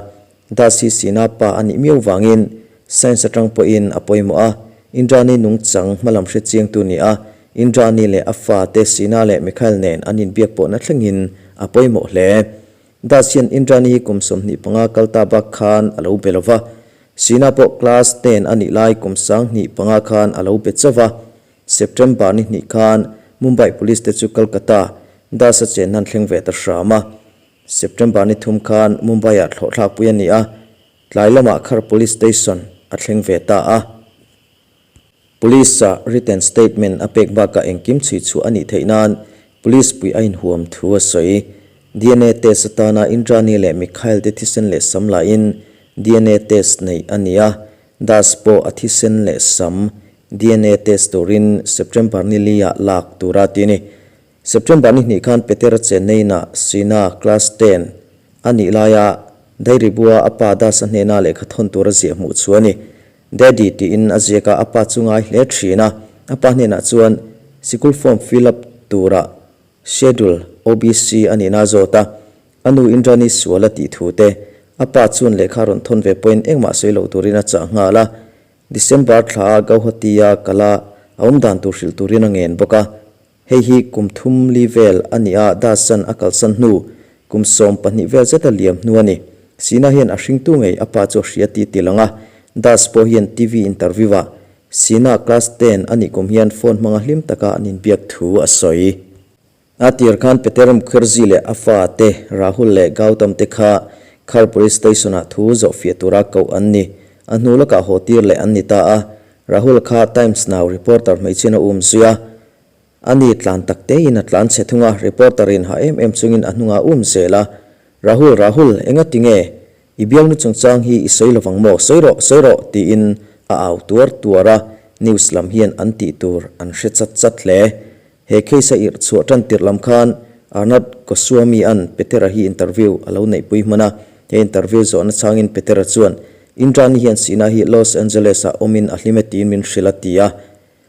Das hi Sina pa a nih miau vangin science atang pawhin a pawimawh a, Indrani nungchang hmalam hre chiangtu ni a, Indrani leh a fate Sina leh Mikhail nen an inbiak pawhna thlengin a pawimawh hle. Das hian Indrani hi kum 25 kal ta bak khan a lo be lo va, Sina pawh class ten a nih lai kum 2005 khan a lo be chauh va, September ni hnih khan Mumbai Police te chu Kolkata, Das-a chen an thleng ve ta hram a. September ni thum khan Mumbai-ah thlawhthlakpui a ni a, tlai lamah Khar Police Station a thleng ve ta a. Police-a written statement a pek bakah engkim chhui chhuah a nih theih nan Police pui a inhuam thu a sawi. Dna test atana Indrani leh Mikhail te thisen leh sam lahin dna test neih a ni a, Das pawh a thisen leh sam dna test turin September ni li ah lak tura ti a ni. September ni hnih khan Petera Chennai-na Sina Class 10 a nih laia Dairy bua a pa Das-a hnena lehkha thawn tura ziah hmuh chu a ni. Daddy tiin a ziak a, a pa chu ngai hle thin a. A pa hnenah chuan sikul form fill up tura schedule OBC a nihna a zawt a. A nu Indrani sual a tih thu te, a pa chuan lehkha rawn thawn ve pawhin engmah sawi lo turin a chah nghal a. December thla a Gauhati-a kala a awm dan tur hrilh turin a ngen bawk a. Hei hi kum thum li vel a ni a, Dasan a kalsan hnu kum 12 vel zeta liam hnu a ni. Sina hian a hringtu ngei a pa chu a hria tih ti lang a, Das pawh hian TV interview-ah Sina class 10 a nih kum hian phone hmanga hlim taka an inbiak thu a sawi. A tir khan Peter Mukherjee leh a fa te Rahul leh Gautam te kha Khar Police Station-ah thu zawhfiah tura koh an ni. A hnu lawkah haw tir leh an ni ta a, Rahul kha Times Now reporter hmeichhian a um zui a, a ni tlan tak tein a tlan chhe thung a, reporter in ha em em chungin a hnungah a um zel a, Rahul, Rahul, enga ti nge? I bialnu chungchang hi i sawi lovang maw? Sawi rawh, sawi rawh! tiin a au tuar tuar a, news lam hian an tih tur an hre chat chat hle. He case a irh chhuah tan tirh lam khan Arnab Goswami-a'n Petera hi interview a lo neihpui hman a. He interview zawhna changin Petera chuan, Indrani hian Sina hi Los Angeles-ah awmin a hlim e tiin min hrilh a ti a.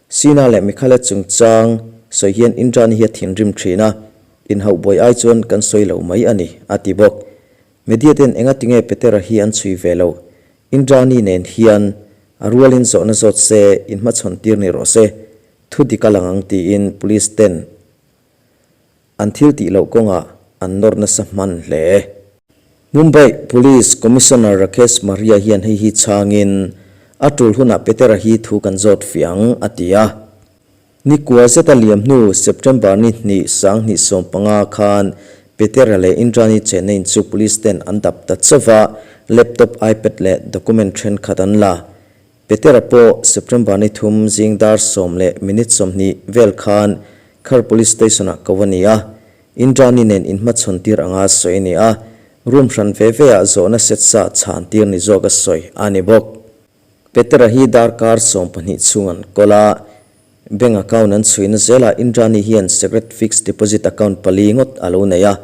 Sina leh Mikhale chungchang sawi hian Indrani hi a thinrim thin a, inhauh buai ai chuan kan sawi lo mai a ni, a ti bawk. Media ten enga tinge Petera hi an chhui ve lo? Indrani nen hian a rualin zawhna zawt se, inhmachhawn tir ni rawh se. Thu dik a lang ang tiin Police ten an thil tih loh kawngah an nawr nasa hman hle. Mumbai Police Commissioner Rakesh Maria hian hei hi chhangin, A tul hunah Petera hi thu kan zawt fiah ang, a ti a. Ni kua zeta liam hnu September ni hnih 2015 khan Petera leh Indrani chenna in chu police ten an dap ta chauh va, laptop, ipad leh document thenkhat an la. Petera pawh September ni thum zing dar sawm leh minute 20 vel khan Khar Police Station ah ko a ni a, Indrani nen inhmachhawn tir anga sawi a ni a, room hran ve ve ah zawhna set sa chhan tir ni zawk a sawi a ni bawk. Petera hi darkar 12 chhung an kawl a, bank account an chhuihna zelah Indrani hian secret fixed deposit account pali ngawt a lo nei a,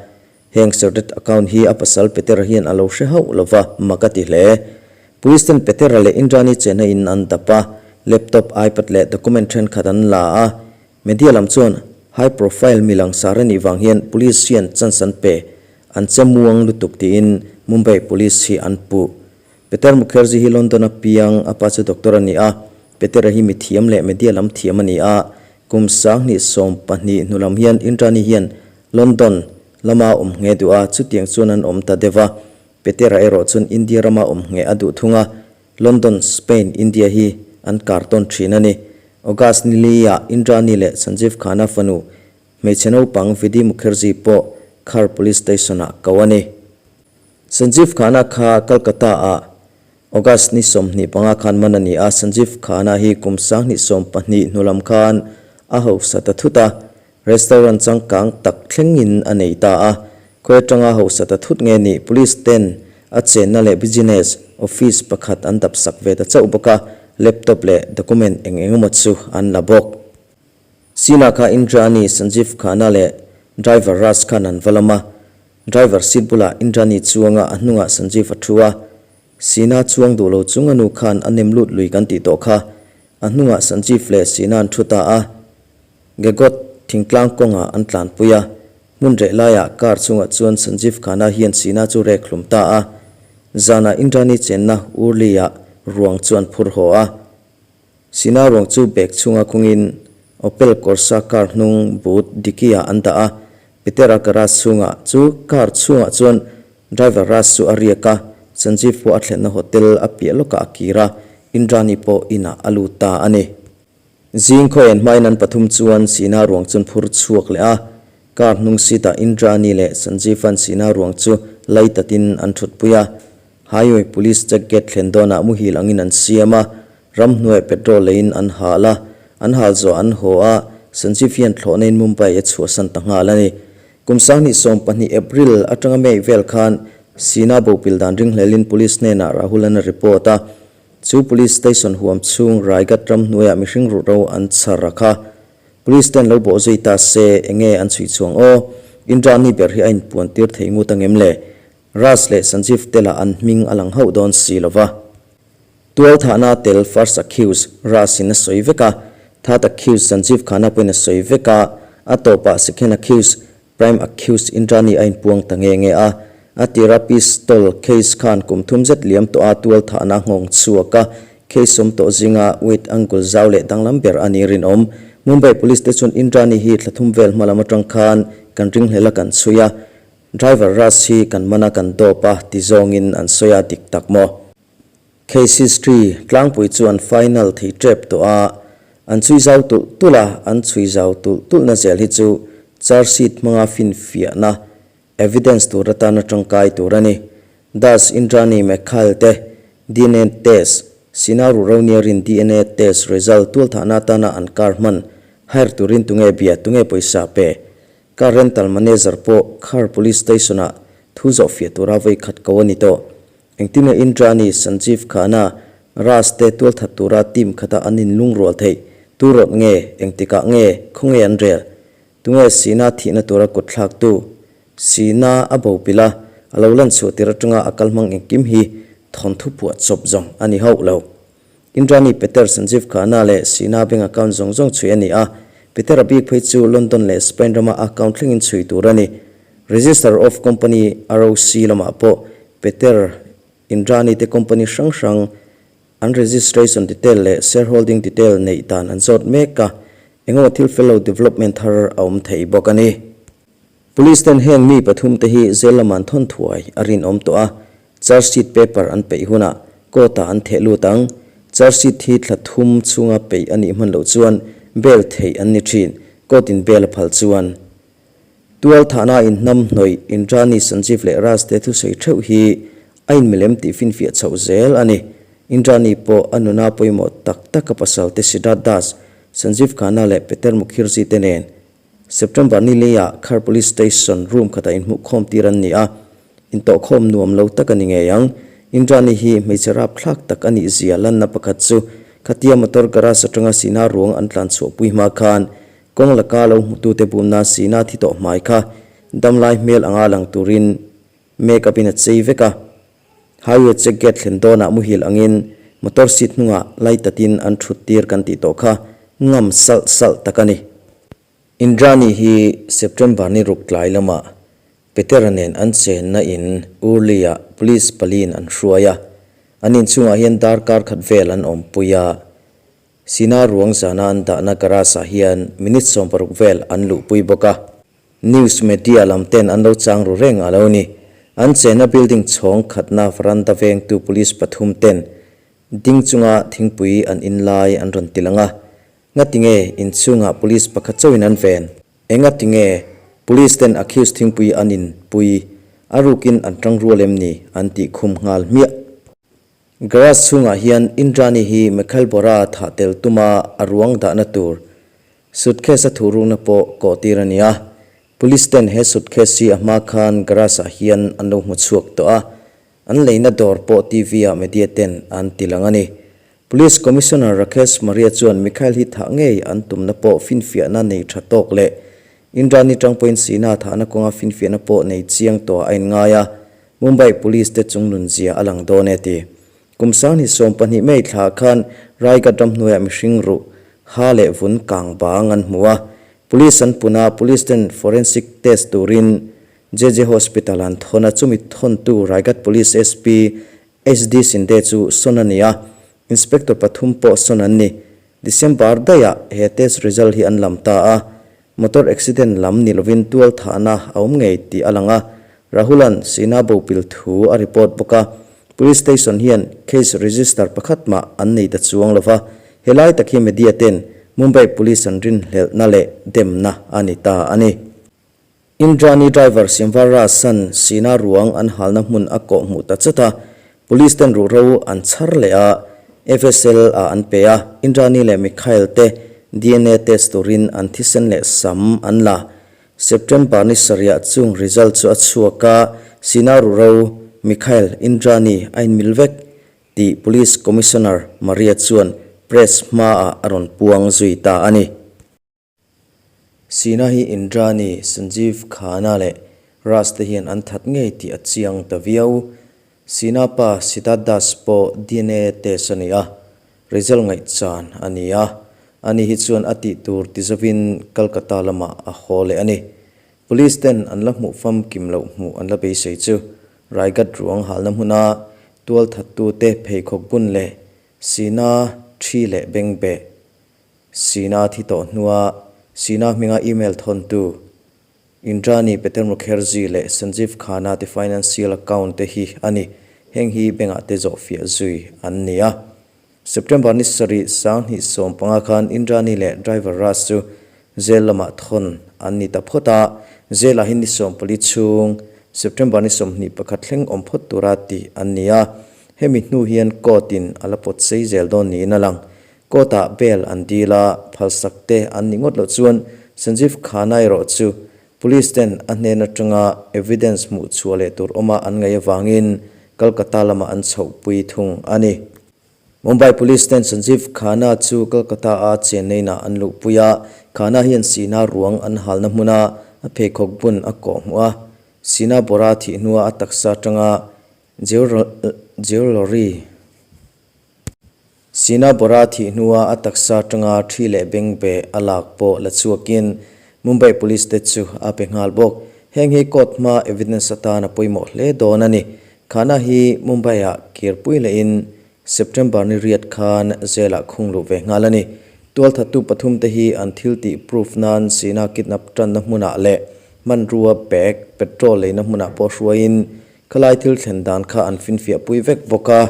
heng secret account hi a pasal Petera hian a lo hre hauh lova mak a ti hle. Police ten Petera leh Indrani chenna in an dap a, laptop, ipad leh document thenkhat an la a, media lam chuan high profile mi langsar a nih vang hian police hian chance an pe, an che muang lutuk tiin Mumbai police hi an puh. Peter Mukherjee hi London a piang, a pa chu doctor a ni a. Peter-a hi mithiam leh media lam thiam a ni a. Kum 2012 hnu lam hian Indrani hian London lama awm nghe duh a, chutiang chuan an awm ta deuh a. Peter-a erawh chuan India rama awm nghe a duh thung a. London, Spain, India hi an kar tawn thin a ni. August ni li-ah Indrani leh Sanjeev Khanna fanu hmeichhe naupang Vidhi Mukherjee pawh Khar Police Station-ah ko a ni. Sanjeev Khanna kha Calcutta-ah August ni 25 khan man a ni a, Sanjeev Khanna hi kum 2012 hnu lam khan a hausa ta thut a, restaurant changkang tak thlengin a nei ta a. Khawi atanga hausa ta thut nge nih police ten a chenna leh business office pakhat an dap sak ve ta chauh bawk a, laptop leh document eng eng emaw chu an la bawk. Sina kha Indrani, Sanjeev Khanna leh driver Raj khan an va lam a, Driver seat bulah Indrani chuanga a hnungah Sanjeev a thu a, Sina chuang duh lo chung a nu khan a nem lut lui kan tih tawh kha. A hnungah Sanjeev leh Sina an thu ta a, Gegot thingtlang kawngah an tlanpui a, hmun reh laiah car chungah chuan Sanjeev Khanna hian Sina chu rek hlum ta a, zanah Indrani chenna Urli-ah ruang chu an phur haw a. Sina ruang chu bag chhunga khungin Opel Corsa car hnung boot dickey-ah an dah a, Petera garage chhungah chu car chhungah chuan driver Raj chu a riak a, Sanjeev pawh a thlenna hotel a piah lawkah a kir a, Indrani pawh inah a lut ta a ni. Zing khawian hmain an pathum chuan Sina ruang chu an phur chhuak leh a, car hnung seat-ah Indrani leh Sanjeev-a'n Sina ruang chu lei tatin an thutpui a, Highway Police check gate thlen dawnah muhil angin an siam a, ramhnuai petrol leiin an hal a, an hal zawh an haw a, Sanjeev hian thlawhnain Mumbai a chhuahsan ta nghal a ni. Kum 2012 April atanga May vel khan Sina bopil dan ringhlelin Police hnenah Rahul an a report a, chu Police Station huam chhung Raigad ramhnuaiah mihring ruhro an chhar a kha. Police ten lo bawh zui ta se enge an chhui chhuang aw? Indrani ber hi a inpuan tir thei ngut angem le? Raj leh Sanjeev te lah an hming a lang hauh dawn si lo va. Tual thahna tel first accused Raj in a sawi vek a, third accused Sanjeev Khanna pawhin a sawi vek a, a tawpah second accused prime accused Indrani a inpuang ta nge nge a. A tira pistol case khan kum thum zet liam tawh a tual thahna nghawng chhuak a, case awm tawh zinga wait angle zau leh danglam ber a ni rinawm. Mumbai Police te chuan Indrani hi thla thum vel hma lam atang khan kan ringhlel a kan chhui a, Driver Raj hi kan man a kan dawp a ti zawngin an sawi a dik tak maw? Case history tlangpui chu an final thei tep tawh a, an chhui zau tulh tulh a, an chhui zau tulh tulhna zel hi chu charge sheet hmanga finfiahna, evidence, tur atana tangkai tur a ni. Das, Indrani, Mikhail te dna test, Sina Ruhroniarin dna test result tualthahna atana an car hman hire turin tunge bia, tunge pawisa pe? Car rental manager pawh Khar Police Station-ah thu zawh fiah tura vawi khat ko a ni tawh. Engtin nge Indrani, Sanjeev Khanna, Raj te tualthat tura team khata an inlungrual theih? Tu rawt nge? Engtikah nge? Khawnge an rel? Tunge Sina thihna tura kut thlaktu? Sina a bo pilh a, a lo lan chhuah tir atanga a kal hmang engkim hi thawnthu phuah chawp zawng a ni hauh lo. Indrani Peter Sanjeev Khanna leh Sina bank account zawng zawng chhui a ni a, Peter-a bik phei chu London leh Spain rama account thlengin chhui tur a ni. Register of Company, ROC, lamah pawh Peter Indrani te company hrang hrang an registration detail leh shareholding detail neih dan an zawt mek a, engemaw thil fel lo development thar a awm thei bawk a ni. Police ten heng mi pathum te hi jail lamah an thawn thuai a rinawm tawh a, charge sheet paper an peih hunah court ah an theh lut ang. Charge sheet hi thla thum chhunga peih a nih hman loh chuan bail theih an ni thin, court in bail a phal chuan. Tual thahna inhnam hnawih Indrani Sanjeev leh Raj te thusawi theuh hi a inmilem tih finfiah chhoh zel a ni. Indrani pawh a nuna pawimawh tak tak a pasalte Siddharth Das, Sanjeev Khanna leh Peter Mukhirji te nen September ni leiah Khar Police Station room khatah inhmuhkhawm tir an ni a, intawhkhawm nuam lo tak a ni ngei ang. Indrani hi hmeichhe rapthlak tak a nih zia lanna pakhat chu khatia motor garage atanga Sina ruang an tlan chhuahpui hma khan kawng laka lo hmutute bumna Sina thi tawh hmai kha damlai hmel anga lang turin make up in a chei vek a. Highway check gate thlen dawnah muhil angin motor seat hnungah lai tatin an thut tir kan tih tawh kha ngam salh salh tak a ni. Indrani hi September ni ruk tlai lamah Petera nen an chenna in Urli-ah police paliin an hruai a, an inchhungah hian darkar khat vel an awmpui a. Sina ruang zana an dahna garage-ah hian minute 60 vel an luhpui bawk a. News media lam ten an lo chang ru reng a lo ni. An chenna building chhawng khatna veranda vengtu police pathum ten ding chunga thingpui an in lai an rawn ti lang a. Ngatinge inchhungah police pakhat chauhin an ven? Engatinge police ten accused thingpui an in pui a rukin an tang rual em ni an tih khum nghal hmiah. Garage chhungah hian Indrani hi Mikhail Bora thah tel tuma a ruang dahna tur Suitcase a thuhrukna pawh kawh tir a ni a, Police ten he suitcase hi a hma khan garage ah hian an lo hmu chhuak tawh a, an leina dawr pawh TV ah media ten an ti lang a ni. Police Commissioner Rakesh Maria chuan Mikhail hi thah ngei an tumna pawh finfiahna nei tha tawk leh Indrani tang pawhin Sina thahna kawnga finfiahna pawh nei chiang tawh a inngai a, Mumbai Police te chungnun zia a lang dawn e ti. Kum 2012 May thla khan Raigad ramhnuaiah mihring ruh, ha leh vun kang bang an hmu a. Police an pun a, Police ten forensic test turin JJ Hospital an thawn a, chumi thawntu Raigad Police SP HD Shinde chu sawn a ni a, Inspector pathum pawh sawn an ni. December daihah he test result hi an lam ta a, Motor accident lam ni lovin tual thahna a awm ngei tih a lang a, Rahul-a'n Sina bopil thu a report bawk a, Police station hian case register pakhat mah an nei ta chuang lo va, helai tak hi media ten Mumbai Police an rinhlelhna leh demna a ni ta a ni. Indrani driver Simvar Rasan Sina ruang an halna hmun a kawh hmuh ta chat a, Police ten ruhro an chhar leh a, FSL ah an pe a, Indrani leh Mikhail te dna test turin an thisen leh sam an la. September ni sarihah chung result chu a chhuak a, Sina ruhro Mikhail, Indrani a inmil vek tih Police Commissioner Maria chuan press hmaah a rawn puang zui ta a ni. Sina hi Indrani, Sanjeev Khanna leh Raj te hian an that ngei tih a chiang ta viau. Sina pa Siddharth Das pawh dna test a ni a, result ngaihchan a ni a. Ani hi chuan a tih tur ti zovin Kolkata lamah a haw leh a ni. Police ten an la hmuh famkim loh hmuh an la beisei chu Raigad ruang halna hmuna tualthattute pheikhawk bun leh Sina thi leh bengbeh Sina thi tawh hnua Sina hminga email thawntu Indrani Peter Mukherjee leh Sanjeev Khanna te financial account te hi a ni. Heng hi bank-ah te zawhfiah zui an ni a. September ni sarih 2015 khan Indrani leh driver Raj chu jail lamah thawn an ni ta phawt a, jail-ah hi ni 14 chhung September ni 21 thleng awm phawt tura tih an ni a. Hemi hnu hian court-in a la pawt sei zel dawn niin a lang. Court-ah bail an dil a, phalsak te an ni ngawt loh chuan Sanjeev Khanna erawh chu Police ten a hnen atanga evidence hmuh chhuah leh tur awma an ngaih avangin Kolkata lamah an chhohpui thung a ni. Mumbai Police ten Sanjeev Khanna chu Kolkata-a Chennai-ah an luhpui a, Khanna hian Sina ruang an halna hmuna a pheikhawk bun a kawh hmuh a, Sina Bora thih hnua a taksa atanga jewellery Sina Bora thih hnua a taksa atanga thi leh bengbeh a lak pawh la chhuakin Mumbai Police te chu a pe nghal bawk. Heng hi court hma evidence atan a pawimawh hle dawn a ni. Khana hi Mumbai-ah kirpui lehin September ni riat khan jail-ah khung luh ve nghal a ni. Tualthattu pathum te hi an thil tih proof nan Sina kidnap tanna hmunah leh hmanrua bag, petrol leina hmunah pawh hruaiin khalai thil thlen dan kha an finfiah pui vek bawk a.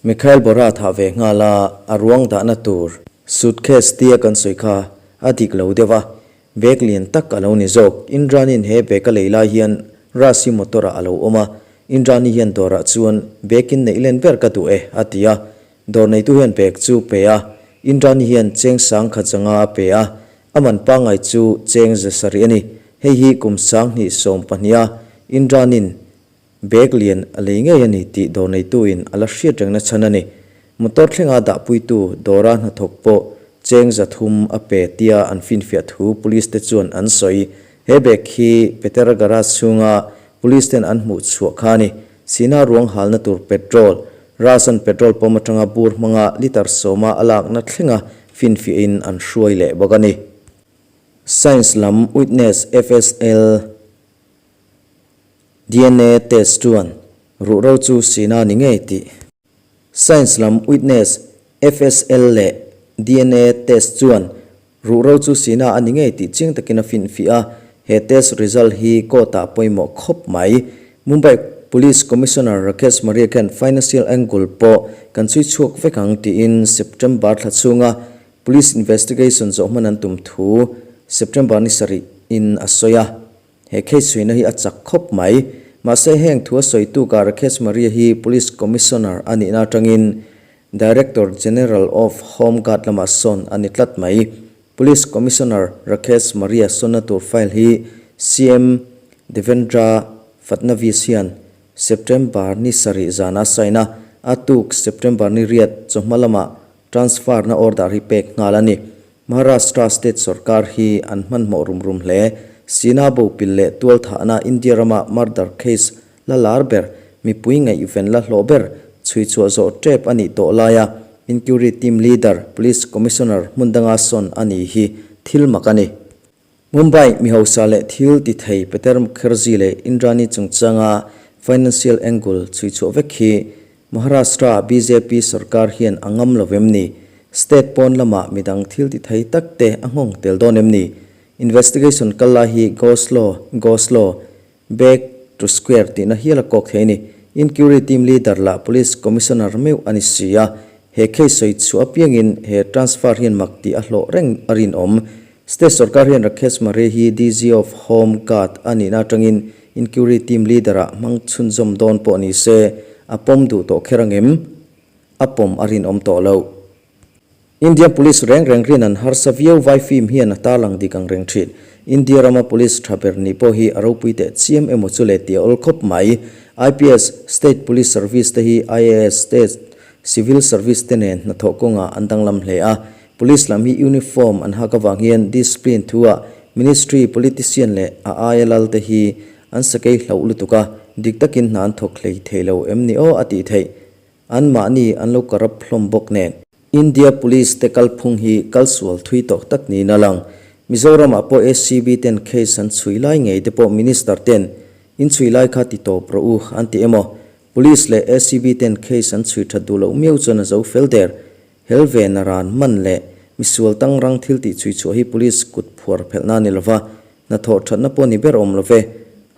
Mikhail Bora thah ve nghal a, a ruang dahna tur suitcase tia kan sawi kha a dik lo deuh a. Bag lian tak a lo ni zawk. Indrani'n he bag a lei lai hian Raj hi motor ah a lo awm a. Indrani hian dawrah chuan bag in neih len ber ka duh e a ti a. Dawr neitu hian bag chu pe a. Indrani hian cheng sangkhat zanga a pe a. A man pangngai chu cheng za sarih a ni. Hei hi kum 2018 a Indrani'n Bag lian a lei ngei a ni tih dawr neituin a la hriat rengna chhan a ni. Motor thlenga dahpuitu dawra hnathawk pawh cheng 300 a pe tia an finfiah thu police te chuan an sawi. He bag hi Petera garage chhunga police ten an hmuh chhuah kha a ni. Sina ruang halna tur petrol, Rasan petrol pump atanga bur hmanga litre sawma a lakna thlenga finfiahin an hruai leh bawk a ni. Science lam witness FSL. Dna test chuan ruhro chu sina ni ngei tih. Science lam witness FSL leh dna test chuan ruhro chu sina a ni ngei tih chiang takin a finfiah a, he test result hi court-ah pawimawh khawp mai. Mumbai Police Commissioner Rakesh Maria khan financial angle pawh kan chhui chhuak vek ang tiin September thla chhunga police investigation zawh hman an tum thu September ni sarih in a sawi a. He case chhuina hi a chak khawp mai. Mahse heng thu a sawitu ka Rakesh Maria hi Police Commissioner a nihna atangin Director General of Home Guard lamah sawn a ni tlat mai. Police Commissioner Rakesh Maria sawnna tur file hi CM Devendra Fadnavis hian September ni sarih zana a sign a, a tuk September ni riat chawhma lamah transfer na order hi pek nghal a ni. Maharashtra state sorkar hi an hmanhmawh rum rum hle. Sina bo pil leh tual thahna India rama murder case la lar ber, mipui ngaihven la hlawh ber chhui chhuah zawh tep a nih tawh laia inquiry team leader, police commissioner hmun danga sawn a ni hi thil mak a ni. Mumbai mi hausa leh thil ti thei Peter Mukherjee leh Indrani chungchanga financial angle chhui chhuah vek hi Maharashtra bjp sorkar hian a ngam lo em ni? State pawn lamah midang thil ti thei tak te a nghawng tel dawn em ni? Investigation kal lai hi go slow, go slow, back to square tihna hial a kawk thei a ni. Inquiry team leader lah police commissioner meuh a ni si a, he case sawi chhuah apiangin he transfer hian mak tih a hlawh reng a rinawm. State sorkar hian Rakesh Mare hi DG of Home Guard a nihna atangin Inquiry Team Leader-ah hmang chhunzawm dawn pawh ni se, a pawm duh tawh kher angem? A pawm a rinawm tawh loh. Indian Police reng reng rin an harsa viau vai film hian a tarlang dik ang reng thin. India rama Police tha ber nih pawh hi a ropui teh chiam emaw chu le tih a awl khawp mai. IPS, State Police Service te hi IAS, State Civil Service te nen hnathawh kawngah an danglam hle a. Police lam hi uniform an hak avang hian discipline thu-ah ministry, politician leh a aia lal te hi an sakei hlauh lutuk a, dik takin hna an thawk hlei thei lo em ni aw a tih theih. An mahni an lo corrupt hlawm bawk nen. India Police te kalphung hi kalsual thui tawh tak niin a lang. Mizoramah pawh ACB ten case an chhui lai ngei te pawh minister ten in chhui lai kha ti tawp rawh u an ti emaw? Police leh ACB ten case an chhui that duh loh miau chuan a zo fel der. Hel ve na ran man leh misual tangrang thil tih chhui chhuah hi police kut phuar phelhna a ni lova, hnathawh thatna pawh ni ber awm love.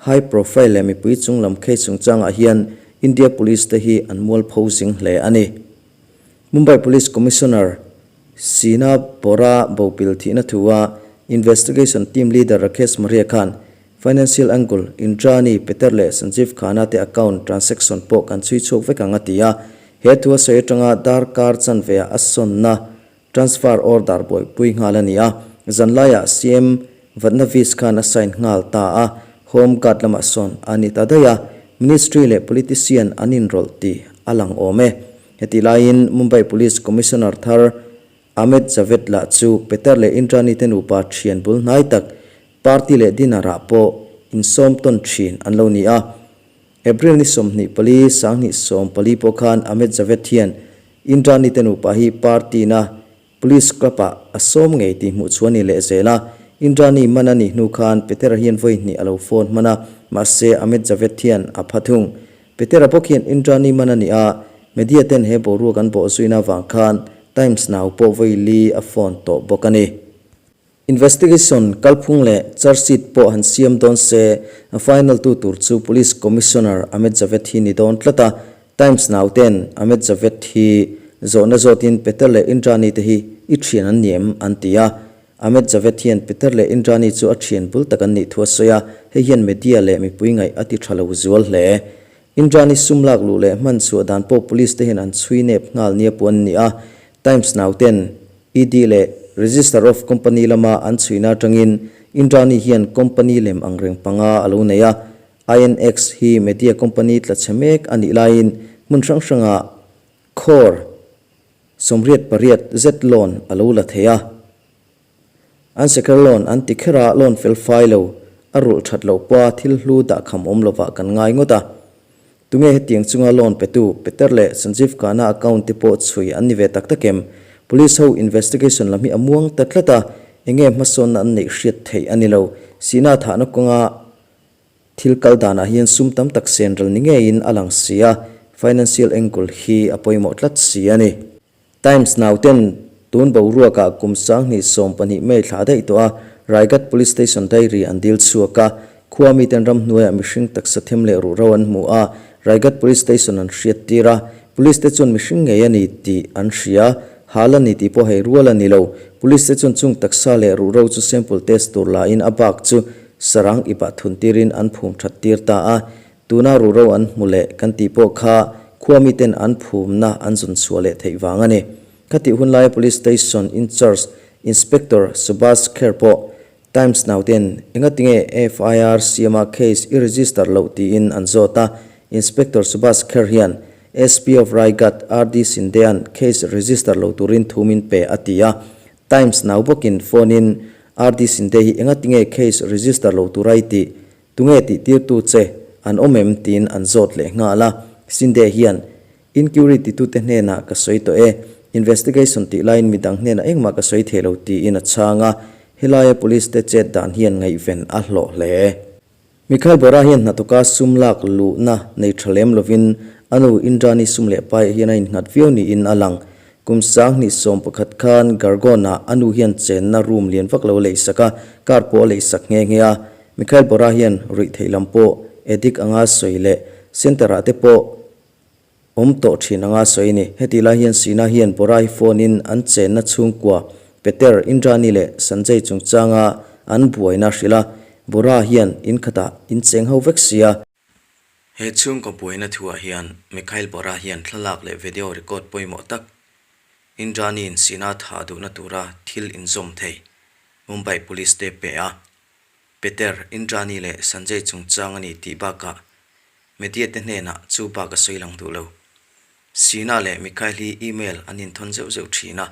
High profile leh mipui chunglam case chungchangah hian India Police te hi an mualpho zing hle a ni. Mumbai Police Commissioner Sheena Bora bopil thihna thua Investigation Team Leader Rakesh Maria khan Financial Angle, Indrani, Peter leh Sanjeev Khanna te account transaction pawh kan chhui chhuak vek ang a ti a. He thu a sawi atanga darkar chanve-ah a sawnna transfer order buaipui nghal a ni a. Zanlaiah CM Fadnavis khan a sign nghal ta a, Home Guard lamah sawn a ni ta daih a. Ministry leh politician an inrawlh tih a lang awm e. Hetih laiin Mumbai Police Commissioner thar Ahmed Javed lah chu Peter leh Indrani te nupa thian bul hnai tak Party leh dinner ah pawh insawm tawn thin an lo ni a. April ni 24, 2014 pawh khan Ahmed Javed hian Indrani te nupa hi party na Police Club ah a sawm ngei tih hmuh chu a ni leh zel a. Indrani man a nih hnu khan Petera hian vawi hnih a lo phone hman a, mahse Ahmed Javed hian a pha thung. Petera bawk hian Indrani man a ni a, media ten he boruak an bawh zuina avang khan Times Now pawh vawi li a phone tawh bawk a ni. Investigation kalphung leh charge sheet pawh han siam dawn se, a final tu tur chu Police Commissioner Ahmed Javed hi ni dawn tlat a. Times Now ten Ahmed Javed hi zawhna zawtin Peter leh Indrani te hi i thian an ni em? an ti a. Ahmed Javed hian Peter leh Indrani chu a thian bul tak an nih thu a sawi a, hei hian media leh mipui ngaih a ti tha lo zual hle. Indrani sum lak luh leh hman chhuah dan pawh police te hian an chhui nep nghal nia puan an ni a, Times Now ten ED leh Register of Company lama an chhuina atangin Indrani hian company lem angreng panga a lo nei a, INX hi media company tla chhe mek a nih laiin hmun hrang hrangah Crore 88 zet loan a lo la thei a. An seker loan an ti kher a, loan fel fai lo, a rulh that loh pawha thil hlu dah kham awm lovah kan ngai ngawt a. Tunge hetiang chunga loan petu Peter leh Sanjeev Khanna account te pawh chhui an ni ve tak tak em? Police ho investigation lam hi a muang ta tlat a, enge hmasawnna an neih hriat theih a ni lo. Sihna thahna kawnga Thil kal danah hian sum tam tak sen ral ni ngeiin a lang si a, financial angle hi a pawimawh tlat si a ni. Times Now ten tun boruakah kum 2012 May thla daih tawh a, Raigad Police Station diary an dil chhuak a, khua miten ramhnuaiah mihring taksa them leh ruhro an hmu a, Raigad Police Station an hriat tir a, Police te chuan mihring ngei a ni tih an hria, hal a ni tih pawh hei rual a ni lo. Police te chuan chung taksa leh ruhro chu sample test tur la in a bak chu Sarang ipah thun tirin an phum that tir ta a, tuna ruhro an hmu leh kan tih pawh kha khua miten an phumna an zawn chhuah leh theih vang a ni. Khatih hun laia Police Station in-charge Inspector Subhash Kher pawh Times Now ten engatinge FIR siama case i register loh tiin an zawt a, Inspector Subhash Kher hian SP of Raigad RD Sinde-a'n case register lo turin thu min pe a ti a, Times Now bawkin phone-in RD Sinde hi engatinge case register lo tura i tih? Tunge tih tirtu che an awm em? tiin an zawt leh nghal a. Sinde hian, Inquiry titute hnenah ka sawi tawh e, investigation tih laiin midang hnenah engmah ka sawi thei lo tiin a chhang a. Helaia police te chet dan hian ngaihven a hlawh hle. Mikhail Bora hian hnathawka sum lak luhna nei tha lem lovin a nu Indrani sum leh paiah hian a innghat viau niin a lang. Kum 2011 khan Gargon-ah a nu hian chenna room lian vak lo a leisak a, car pawh a leisak nghe nghe a. Mikhail Bora hian ruihtheih lam pawh addict anga sawi leh centre-ah te pawh Awm tawh thin anga sawi a ni. Hetih lai hian Sina hian Borai phone in an chenna chhungkua Peter, Indrani leh Sanjay chungchanga an buaina a hrilh a, Bora hian in khatah in cheng ho vek sia. He chhungkaw buaina thuah hian Mikhail Bora hian thlalak leh video record pawimawh tak Indrani-in Sina thah duhna tura thil inzawm thei Mumbai Police te pe a. Peter, Indrani leh Sanjay chungchang a ni tih bakah Media te hnenah chu bak a sawi lang duh lo. Sina leh Mikhail hi email an inthawn zeuh zeuh thin a,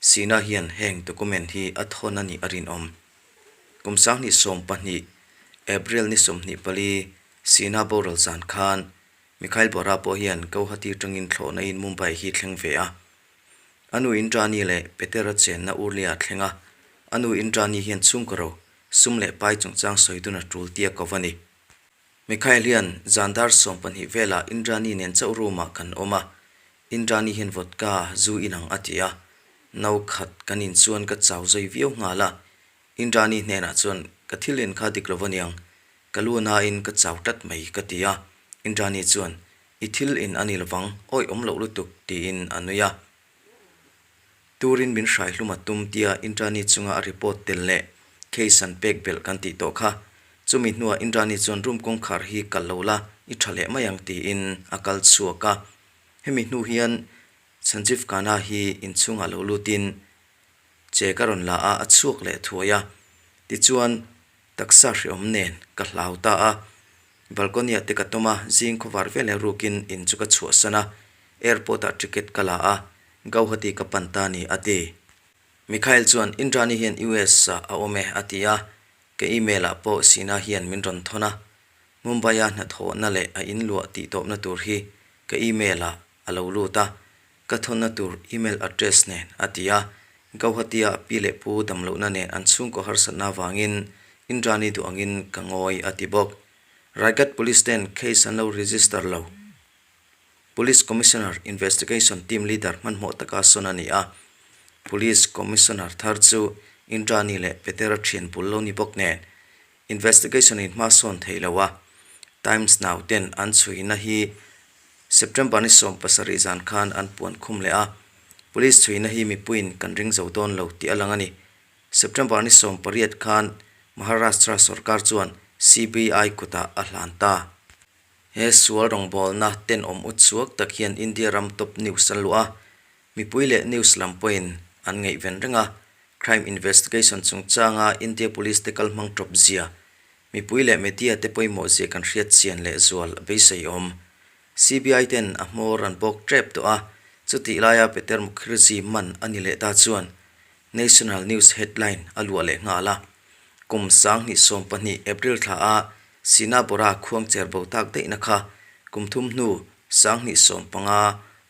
Sina hian heng document hi a thawn a nih a rinawm. Kum 2012, April ni 24, Sina boral zan khan Mikhail Bora pawh hian Guwahati tangin thlawhna in Mumbai hi thleng ve a. A nu Indrani leh Petera chenna Urlia thleng a, a nu Indrani hian chhungkaw ro, sum leh pai chungchang sawi dun a tul tia ko va ni. Mikhail hian zan dar 12 velah Indrani nen chauh room ah kan awm a, Indrani hian vodka zu in ang a ti a, no khat kan in chuan ka chau zui viau nghal a, Indrani hnenah chuan ka thil in kha dik lo aniang, ka lu nain ka chau tlat mai ka ti a, Indrani chuan i thil in a ni lovang awih awm loh lutuk tiin a nui a. Turin min hrai hlum a tum tia Indrani chunga a report tel leh case an pek belh kan tih tawh kha. Chumi hnuah Indrani chuan room kawngkhar hi kal lo la, i tha leh mai ang tiin a kal chhuak a. Hemi hnu hian Sanjeev Khanna hi inchhungah lo lutin che ka rawn la a, a chhuak leh thuai a. Tichuan taksa hreawm nen ka hlau ta a. Balcony ah te ka tawm a, zing khawvar veleh rukin in chu ka chhuahsan a, airport ah ticket ka la a, Gauhati ka pan ta ni a ti. Mikhail chuan Indrani hian US ah a awm e a ti a, ka email ah pawh Sina hian min rawn thawn a, Mumbai a hnathawhna leh a inluah tih tawpna tur hi ka email ah a lo lut a, ka thawnna tur email address nen a ti a, Gauhati ah pi leh pu damlohna nen an chhungkaw harsatna avangin Indrani duh angin ka ngawi a ti bawk. Raigad Police ten case an lo register lo. Police Commissioner Investigation Team Leader hmanhmawh taka sawn a ni a, Police Commissioner thar chu Indrani leh Petera thian bul lo ni bawk nen investigation in hma sawn thei lo a, Times Now ten an chhuina hi September ni 17 zan khan an puan khum leh a, Police chhuina hi mipuiin kan ring zo dawn lo tih a lang a ni. September ni 18 khan Maharashtra sorkar chuan CBI kutah a hlan ta. He sual rawngbawlna tenawm u chhuak tak hian India ram top news an luah a, mipui leh news lam pawhin an ngaihven reng a, crime investigation chungchanga India police te kal hmang tawp zia, mipui leh media te pawimawh zia kan hriat chian leh zual a beisei awm. CBI ten a hmawr an bawk tep tawh a, chutih laia Peter Mukherjee man a ni leh ta chuan National News headline a luah leh nghal a. Kum 2012 April thla a Sina Bora khuangcher bo tak daihna kha kum thum hnu 2015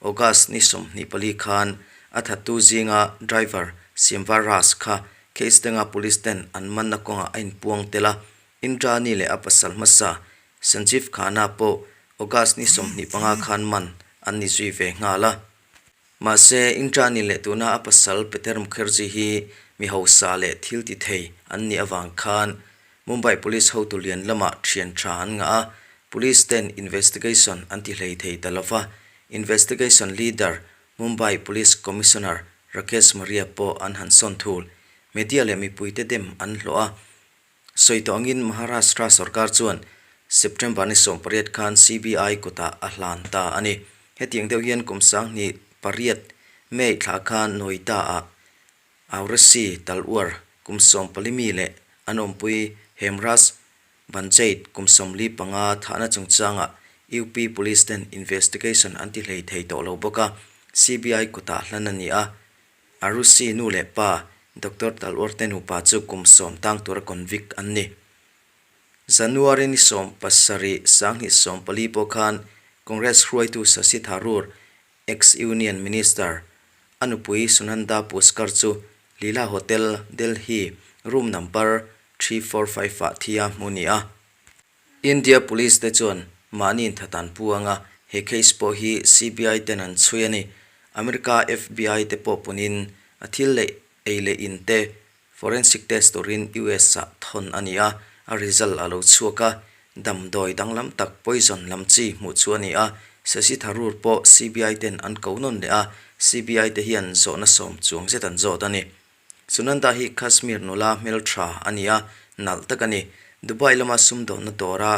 August ni 24 khan a thattu zinga driver Simvar Ras kha case danga police ten an manna kawngah a inpuang tel a, Indrani leh a pasal hmasa Sanjeev Khanna pawh August ni 25 khan man an ni zui ve nghal a. Mahse, Indrani leh tuna a pasal Peter Mukherjee hi mi hausa leh thil ti thei an nih avang khan Mumbai Police hotu lian lamah thian tha an ngah a, Police ten investigation an ti hlei thei ta lova, Investigation leader Mumbai Police Commissioner Rakesh Maria pawh an han sawn thul. Media leh mipuite dem an hlawh a, Sawi tawh angin Maharashtra sorkar chuan September ni 18 khan CBI kutah a hlan ta a ni. Hetiang deuh hian kum 2008 May thla khan Noida-ah Aurasi Talwar kum 14 mi leh an awmpui Hemraj Banjait kum 45 thahna chungchangah UP Police ten investigation an ti hlei thei tawh lo bawk a, CBI kutah hlan a ni a. Arusi nu leh pa, Doctor Talwar te nupa chu kum 10 tang tura convict an ni. January ni 17, 2014 pawh khan Congress hruaitu Shashi Tharoor, ex-Union Minister, a nupui Sunanda Pushkar chu Leela Hotel, Delhi, room number 345 ah thi a hmu ni a. India Police te chuan mahni inthat an pu anga he case pawh hi CBI ten an chhui a ni. America FBI te pawh punin a thil leh ei leh in te forensic test turin US ah thawn a ni a, a result a lo chhuak a, damdawi danglam tak poison lam chi hmuh chu a ni a, Shashi Tharoor pawh CBI ten an ko nawn leh a, CBI te hian zawhna 10 chuang zet an zawt a ni. Sunanda hi Kashmir nula hmeltha a ni a, nalh tak a ni. Dubai lama sumdawnna dawra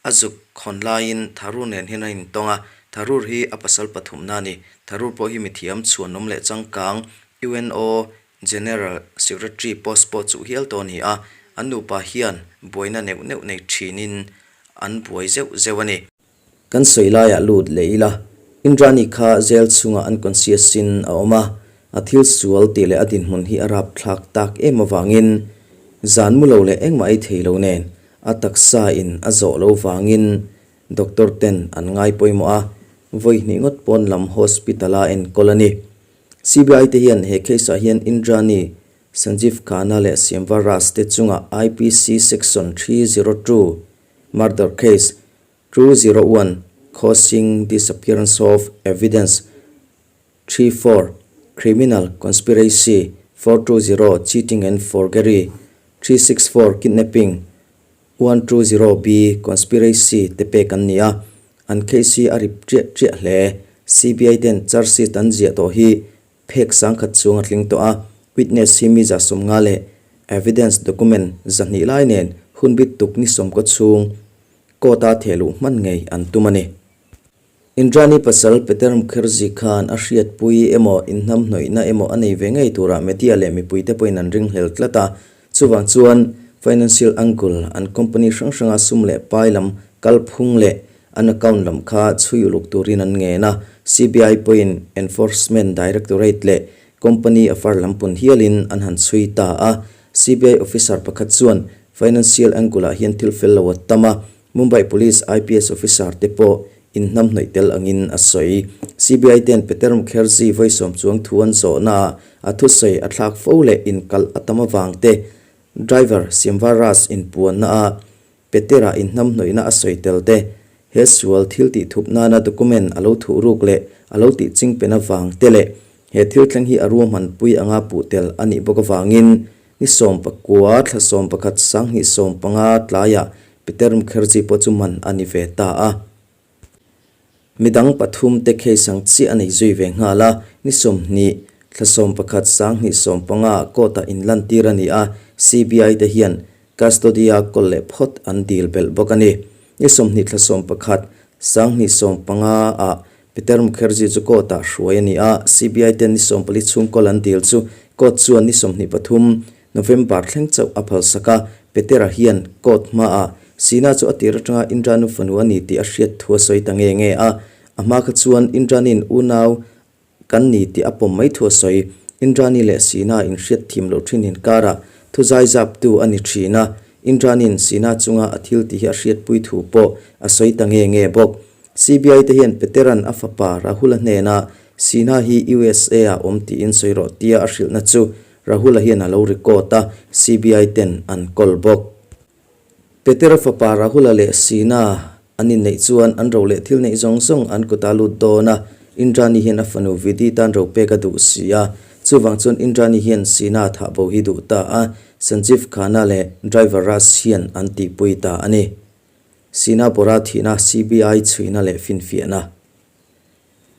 a zuk khawn laiin Tharoor nen hian a intawng a, Tharoor hi a pasal pathumna a ni. Tharoor pawh hi mithiam chhuanawm leh changkang UNO General Secretary post pawh chuh hial tawh a ni a, an nupa hian buaina neuh neuh nei thinin an buai zeuh zeuh a ni. Kan sawi laiah lut leh ila, Indrani kha jail chhungah unconscious in a awm a, a thil sual tih leh a dinhmun hi a rapthlak tak em avangin zan mu lo leh engmah ei thei lo nen a taksa in a zawh lo vangin doctor ten an ngai pawimawh a, vawi hnih ngawt pawn lam hospital a enkawl a ni. CBI te hian he case ah hian Indrani, Sanjeev Khanna leh Siamvar Raj te chungah IPC section 302 murder case 201, Causing disappearance of evidence 34, Criminal conspiracy 420, Cheating and forgery 364, Kidnapping 120B, Conspiracy te pek an ni a, an case hi a rip triah triah hle. CBI ten charge sheet an ziah tawh hi Phek 10,000 chuang a tling tawh a, witness hi mi 150 leh evidence document 200 lai nen hun bit tuk ni 90 chhung court-a thehluh hman ngei an tum a ni. Indrani pasal Peter Mukherjee khan a hriatpui emaw inhnamhnawihna emaw a nei ve ngei turah media leh mipuite pawhin an ringhlel tlat a, chuvang chuan financial angle an company hrang hranga sum leh pai lam kalphung leh An account lam kha chhui uluk turin an ngen a, CBI pawhin Enforcement Directorate leh company affair lam pun hialin an han chhui ta a. CBI officer pakhat chuan financial angle-ah hian thil fel lo a tam a, Mumbai Police IPS officer te pawh inhnamhnawih tel angin a sawi. CBI ten Peter Mukherjee vawi 10 chuang thu an zawhnaah a thusawi a thlak fo leh inkalh a tam avang te, driver Simvar Raj inpuanna a Petera inhnamhnawihna a sawi tel te, he sual thil tih thup nana document a lo thuh ruk leh a lo tih ching pen avang te leh he thil thleng hi a ruahmanpui anga puh tel a nih bawk avangin ni 19 thla 11 2015 tlaiah Peter Mukherjee pawh chu man a ni ve ta a. Midang pathum te case ang chiah a nei zui ve nghal a, ni 20. Thla 11 2015 ah court-ah inlantir a ni a, CBI te hian custody-a kawl leh phawt an dil belh bawk a ni. Ni 20 thla 11 2015 ah Peter Mukherjee chu court-ah hruai a ni a, CBI ten ni 14 chhung kawl an dil chu court chuan ni 23 November thleng chauh a phalsak a, Petera hian court hmaah Sina chu a tir atanga Indranu fanu a ni tih a hriat thu a sawi ta nge nge a, a hma kha chuan Indranin unau kan ni tih a pawm mai thu a sawi. Indrani leh Sina inhriat thim loh thin inkarah thu zaizaptu a ni thin a, Indranin Sina chunga a thil tih hi a hriatpui thu pawh a sawi ta nge nge bawk. CBI te hian Peteran a fapa Rahul-a hnenah Sina hi USA-ah awm tiin sawi rawh tia a hrilhna chu Rahul-a hian a lo record a, CBI ten an kawl bawk. Petera fapa Rahul-a leh Sina an inneih chuan an ro leh thil neih zawng zawng an kut a lut dawn a, Indrani hian a fanu Vidhi tan ro pek a duh si a, chuvang chuan Indrani hian Sina thah bo hi duh ta a, Sanjeev Khanna leh driver Raj hian an tihpui ta a ni. Sina Bora thihna CBI chhuina leh finfiahna.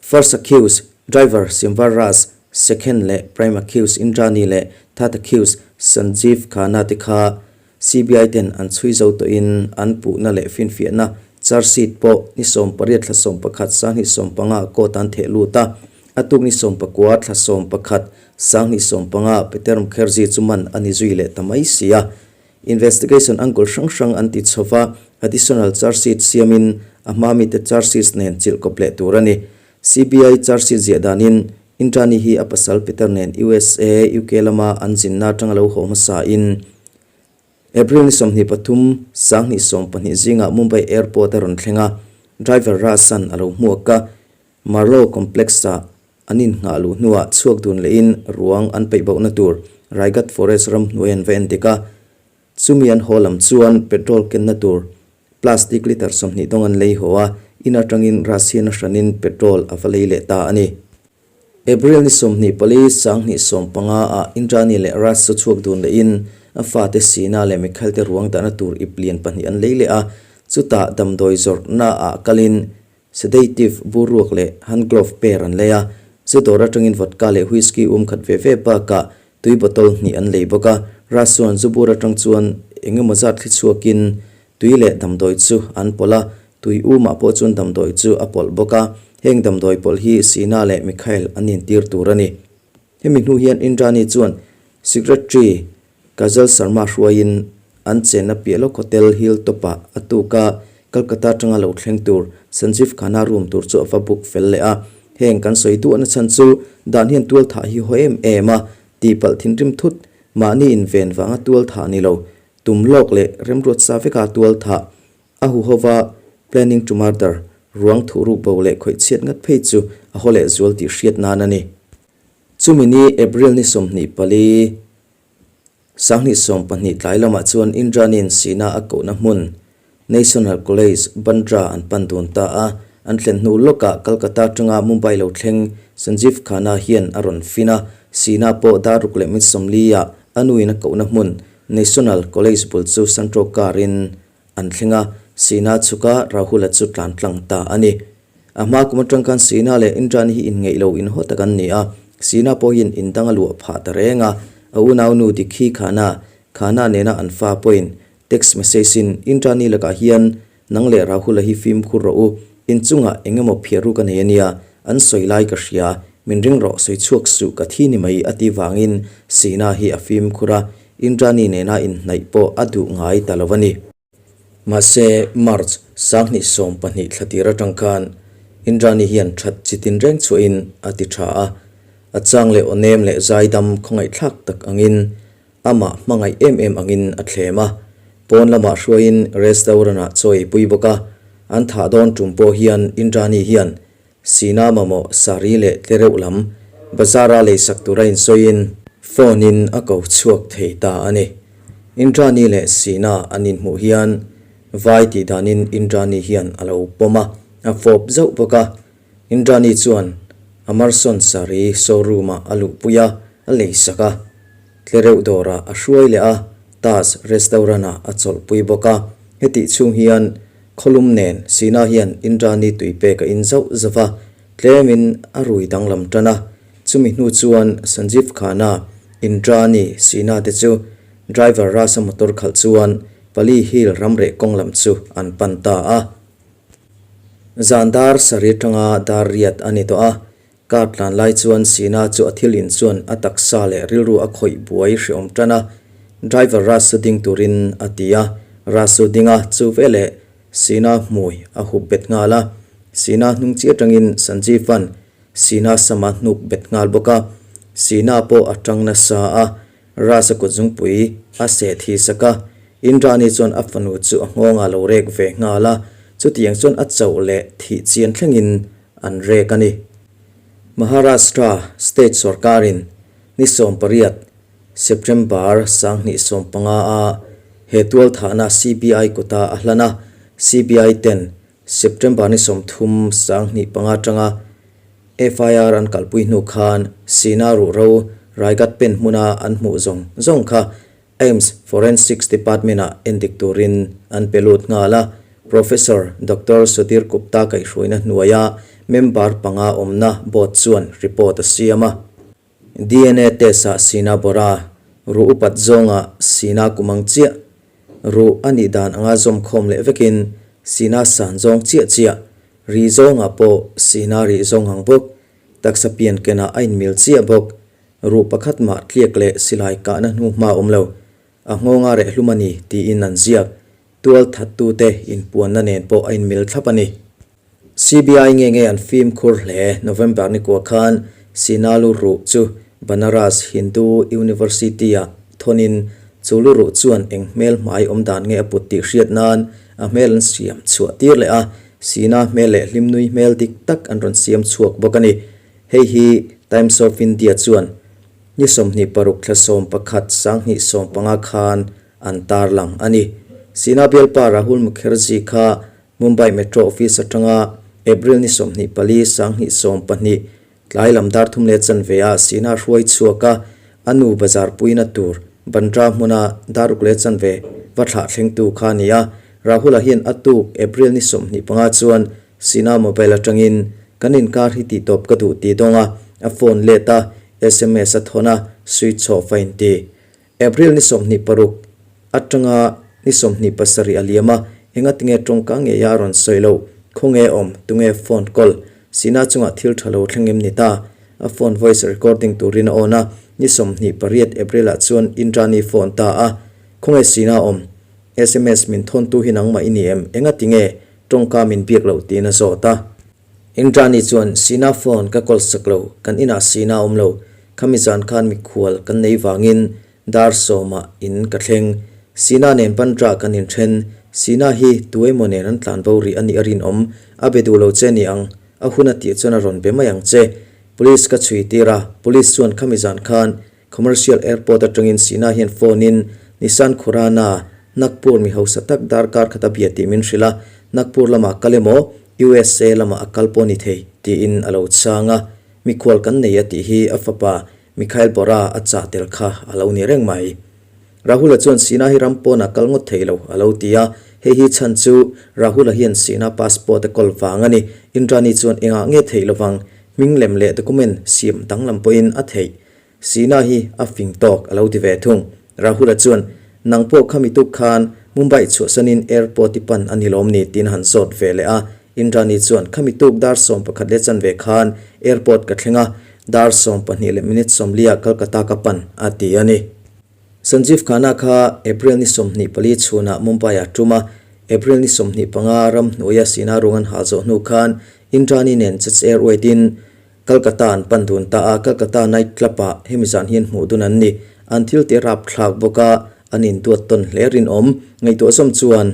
First accused, driver Simvar Raj, second leh prime accused Indrani leh third accused Sanjeev Khanna te kha CBI ten an chhui zo tawhin an puhna leh finfiahna charge sheet pawh ni 18 thla 11 2015 court an theh lut a, a tuk ni 19 thla 11 2015 Peter Mukherjee chu man a ni zui leh ta mai si a. Investigation angle hrang hrang an ti chho va, additional charge sheet siamin a hma mite charge sheets nen chilh kawp leh tur a ni. CBI charge sheet ziah danin Indrani hi a pasal Peter nen USA, UK lama an zinna atanga lo haw hmasa in April ni 23, 2020 zingah Mumbai airport a rawn thleng a, driver Rasan a lo hmuak a, Marlow complex-ah An innghah luh hnuah chhuak dun lehin ruang an peih bohna tur Raigad Forest ramhnuai an va en dik a. Chumi an haw lam chuan petrol kenna tur plastic litre 20 dawng an lei haw a, in atangin Russian a hranin petrol a va lei leh ta a ni. April ni 24, 2015 ah Indrani leh Raj chu chhuak dun lehin a fate Sina leh Mikhail te ruang dahna tur ip lian pahnih an lei leh a, chutah damdawi zawrhna ah kalin Sedative, burruak leh hand glove pair an lei a, zu dawr atangin vodka leh whisky um khat ve ve bakah tui bottle hnih an lei bawk a. Russ chuan zu bur atang chuan eng emaw zat thli chhuakin tui leh damdawi chu an pawlh a, tui umah pawh chuan damdawi chu a pawlh bawk a. Heng damdawi pawlh hi Sina leh Mikhail an intir tur a ni. Hemi hnu hian Indrani chuan Secretary Kajal Sharma hruaiin an chenna piah lawk hotel Hill Top-ah a tuk a, Kolkata atanga lo thleng tur Sanjeev Khanna room tur chu a va book fel leh a. Heng kan sawi duahna chhan chu dan hian tual thah hi haw em em a, tihpalh thinrim thut, mahni inven vanga tual thah ni lo, tum lawk leh remruat sa veka tual thah, a huhova planning to murder, ruang thuhruk bo leh khawih chhiat ngat phei chu a haw leh zual tih hriat nan a ni. Chumi ni April ni 24, 2020 tlai lamah chuan Indranin Sina a kohna hmun National College, Bandra an pan dun ta a. An thlen hnu lawkah Kolkata atanga Mumbai lo thleng Sanjeev Khanna hian a rawn fin a. Sina pawh dar ruk leh minute 40 ah a nuin a kohna hmun National College bul chu Santro car in an thleng a, Sina chhuka Rahul-a chu tlan tlang ta a ni. A hma kum atang khan Sina leh Indrani hi inngeih lo inhaw tak an ni a, Sina pawhin in dang a luah phah ta reng a, a unaunu Dikhi Khana, Khana nena an fa pawhin text message in Indrani lakah hian nang leh Rahul-a hi fimkhur rawh u, inchungah eng emaw phiar ruk a nei a nia, an sawi lai ka hria, min ring rawh sawi chhuak suh ka thi ni mai a ti vangin Sina hi a fimkhur a, Indrani nena inhnaih pawh a duh ngai ta lo a ni. Mahse, March 2020 thla tir atang khan Indrani hian that chi tinreng chhuahin a ti tha a, a chang leh awnem leh zaidam khawngaihthlak tak angin amah hmangaih em em angin a thlem a, pawn lamah hruaiin restaurant-ah chaw ei pui bawk a, an thah dawn tum pawh hian Indrani hian Sina mamawh sari leh tle reuh lam bazar-a leisak tura insawiin phone-in a ko chhuak thei ta a ni. Indrani leh Sina an inhmuh hian vai tih danin Indrani hian a lo pawm a, a fawp zauh bawk a. Indrani chuan Amarson sari showroom-ah a luhpui a, a leisak a. Tle reuh dawrah a hruai leh a, Taj restaurant-ah a chawlhpui bawk a. Hetih chhung hian Khawlum nen Sina hian Indrani tui pek a in zauh zauh a, tlemin a rui danglam tan a. Chumi hnu chuan Sanjeev Khanna, Indrani, Sina te chu driver Rasa motor khalh chuan Pali Hill ramreh kawng lam chu an pan ta a. Zan dar sarih atanga dar riat a ni tawh a, car tlan lai chuan Sina chu a thil in chuan a taksa leh rilru a khawih buai hreawm tan a, driver Raj chu ding turin a ti a, Raj chu ding a, chu veleh Sina hmui a hup bet nghal a, Sina hnung chi atangin Sanjeev-a'n Sina sama hnuk bet nghal bawk a, Sina pawh a tang nasa a, Raj-a kutzungpui a seh thi sak a, Indrani chuan a fanu chu a nghawng a lo rek ve nghal a, chutiang chuan a chauh leh thih chian thlengin an rek a ni. Maharashtra state sorkarin ni 18 September 2015 a he tualthahna CBI kuta a hlan a, CBI ten September ni 30 2005 atanga FIR an kalpui hnu khan Sina ruhro Raigad pen hmuna an hmuh zawng zawng kha AIIMS Forensics Department-ah endik turin an pe lut nghal a, Professor Doctor Sudhir Gupta kaihhruaina hnuaia member panga awmna board chuan report a siam a. DNA test-ah Sina Bora ruh upat zawnga Sina kum ang chiah ruh a nih dan anga zawmkhawm leh vekin Sina san zawng chiah chiah Ri zawngah pawh sihna rih zawng ang bawk, taksa pian kenah a inmil chiah bawk. Ruh pakhat mah tliak leh silai kahna hnu hma awm lo. A nghawnga reh hlum a ni tiin an ziak. Tual thattute inpuanna nen pawh a inmil thlap a ni. CBI nge nge an fimkhur hle. November ni kua khan Sinalu ruh chu Banaras Hindu University-ah thawnin chu lu ruh chuan eng hmel hmai awm dan nge a put tih hriat nan a hmel an siam chhuah tir leh a, Sina hmel leh hlimnui hmel dik tak an rawn siam chhuak bawk a ni. Hei hi Times of India chuan ni 26 thla 11 2015 khan an tarlang a ni. Sina bialpa Rahul Mukherjee kha Mumbai Metro Office atanga April ni 24 2012 Tlai lam dar thum leh chanve ah Sina hruai chhuak a, a nu bazar puina tur Bandra hmuna dar ruk leh chanve va thlah thlengtu kha a ni a. Rahul-a hian a tuk April ni 25 chuan Sina mobile atangin kan inkar hi tihtawp ka duh tih dawng a, a phone let a, sms a thawn a, switch off a inti. April ni 26 atanga ni 27 a liam a, engatinge tawngka ngeia a rawn sawi lo, khawnge awm, tunge phone call, Sina chungah thil tha lo thleng em ni ta? A phone voice recording turin a on a, ni 28 April ah chuan Indrani phone ta a, khawnge Sina awm? Sms min thawntu hi nangmah i ni em? Engatinge tawngka min biak loh tiin a zawt a. Indrani chuan, Sina phone ka call sak lo, kan inah Sina awm lo. Khami zan khan mikhual kan nei vangin dar sawmah in ka thleng. Sina nen Bandra kan inthen. Sina hi tu emaw nen an tlan bo rih a nih a rinawm. A be duh lo che ni ang, a hun a tih chuan a rawn be mai ang che. Police ka chhui tir a, police chuan khami zan khan Commercial Airport atangin Sina hian phone in Nissan Khurana, Nagpur mi hausa tak darkar khat a bia tih min hrilh a, Nagpur lamah kal emaw USA lamah a kal pawh ni thei tiin a lo chhang a, mikhual kan nei a tih hi a fapa Mikhail Bora a chah tel kha a lo ni reng mai. Rahul-a chuan Sina hi ram pawnah kal ngawt thei lo a lo ti a, hei hi chhan chu Rahul-a hian Sina passport a kawl vang a ni. Indrani chuan engah nge theih lovang, hming lem leh document siam danglam pawhin a theih. Sina hi a fing tawk a lo ti ve thung. Rahul-a chuan, Nang pawh khami tuk khan Mumbai chhuahsanin airport i pan a ni lawm ni? tiin a han zawt ve leh a. Indrani chuan, Khami tuk dar 11:15 khan airport ka thleng a, dar 12 leh minute 40 ah Kolkata ka pan, a ti a ni. Sanjeev Khanna kha April ni 24 chhunah Mumbai-ah tum a, April ni 25 ram hnuaia Sina rung an hal zawh hnu khan Indrani nen Jets Airways-in Kolkata an pan dun ta a, Kolkata night club ah hemi zan hian hmuh dun an ni. An thil tih a rap thlak bawk a, an induat tawn hle rinawm. Ngaihtuah zawm chuan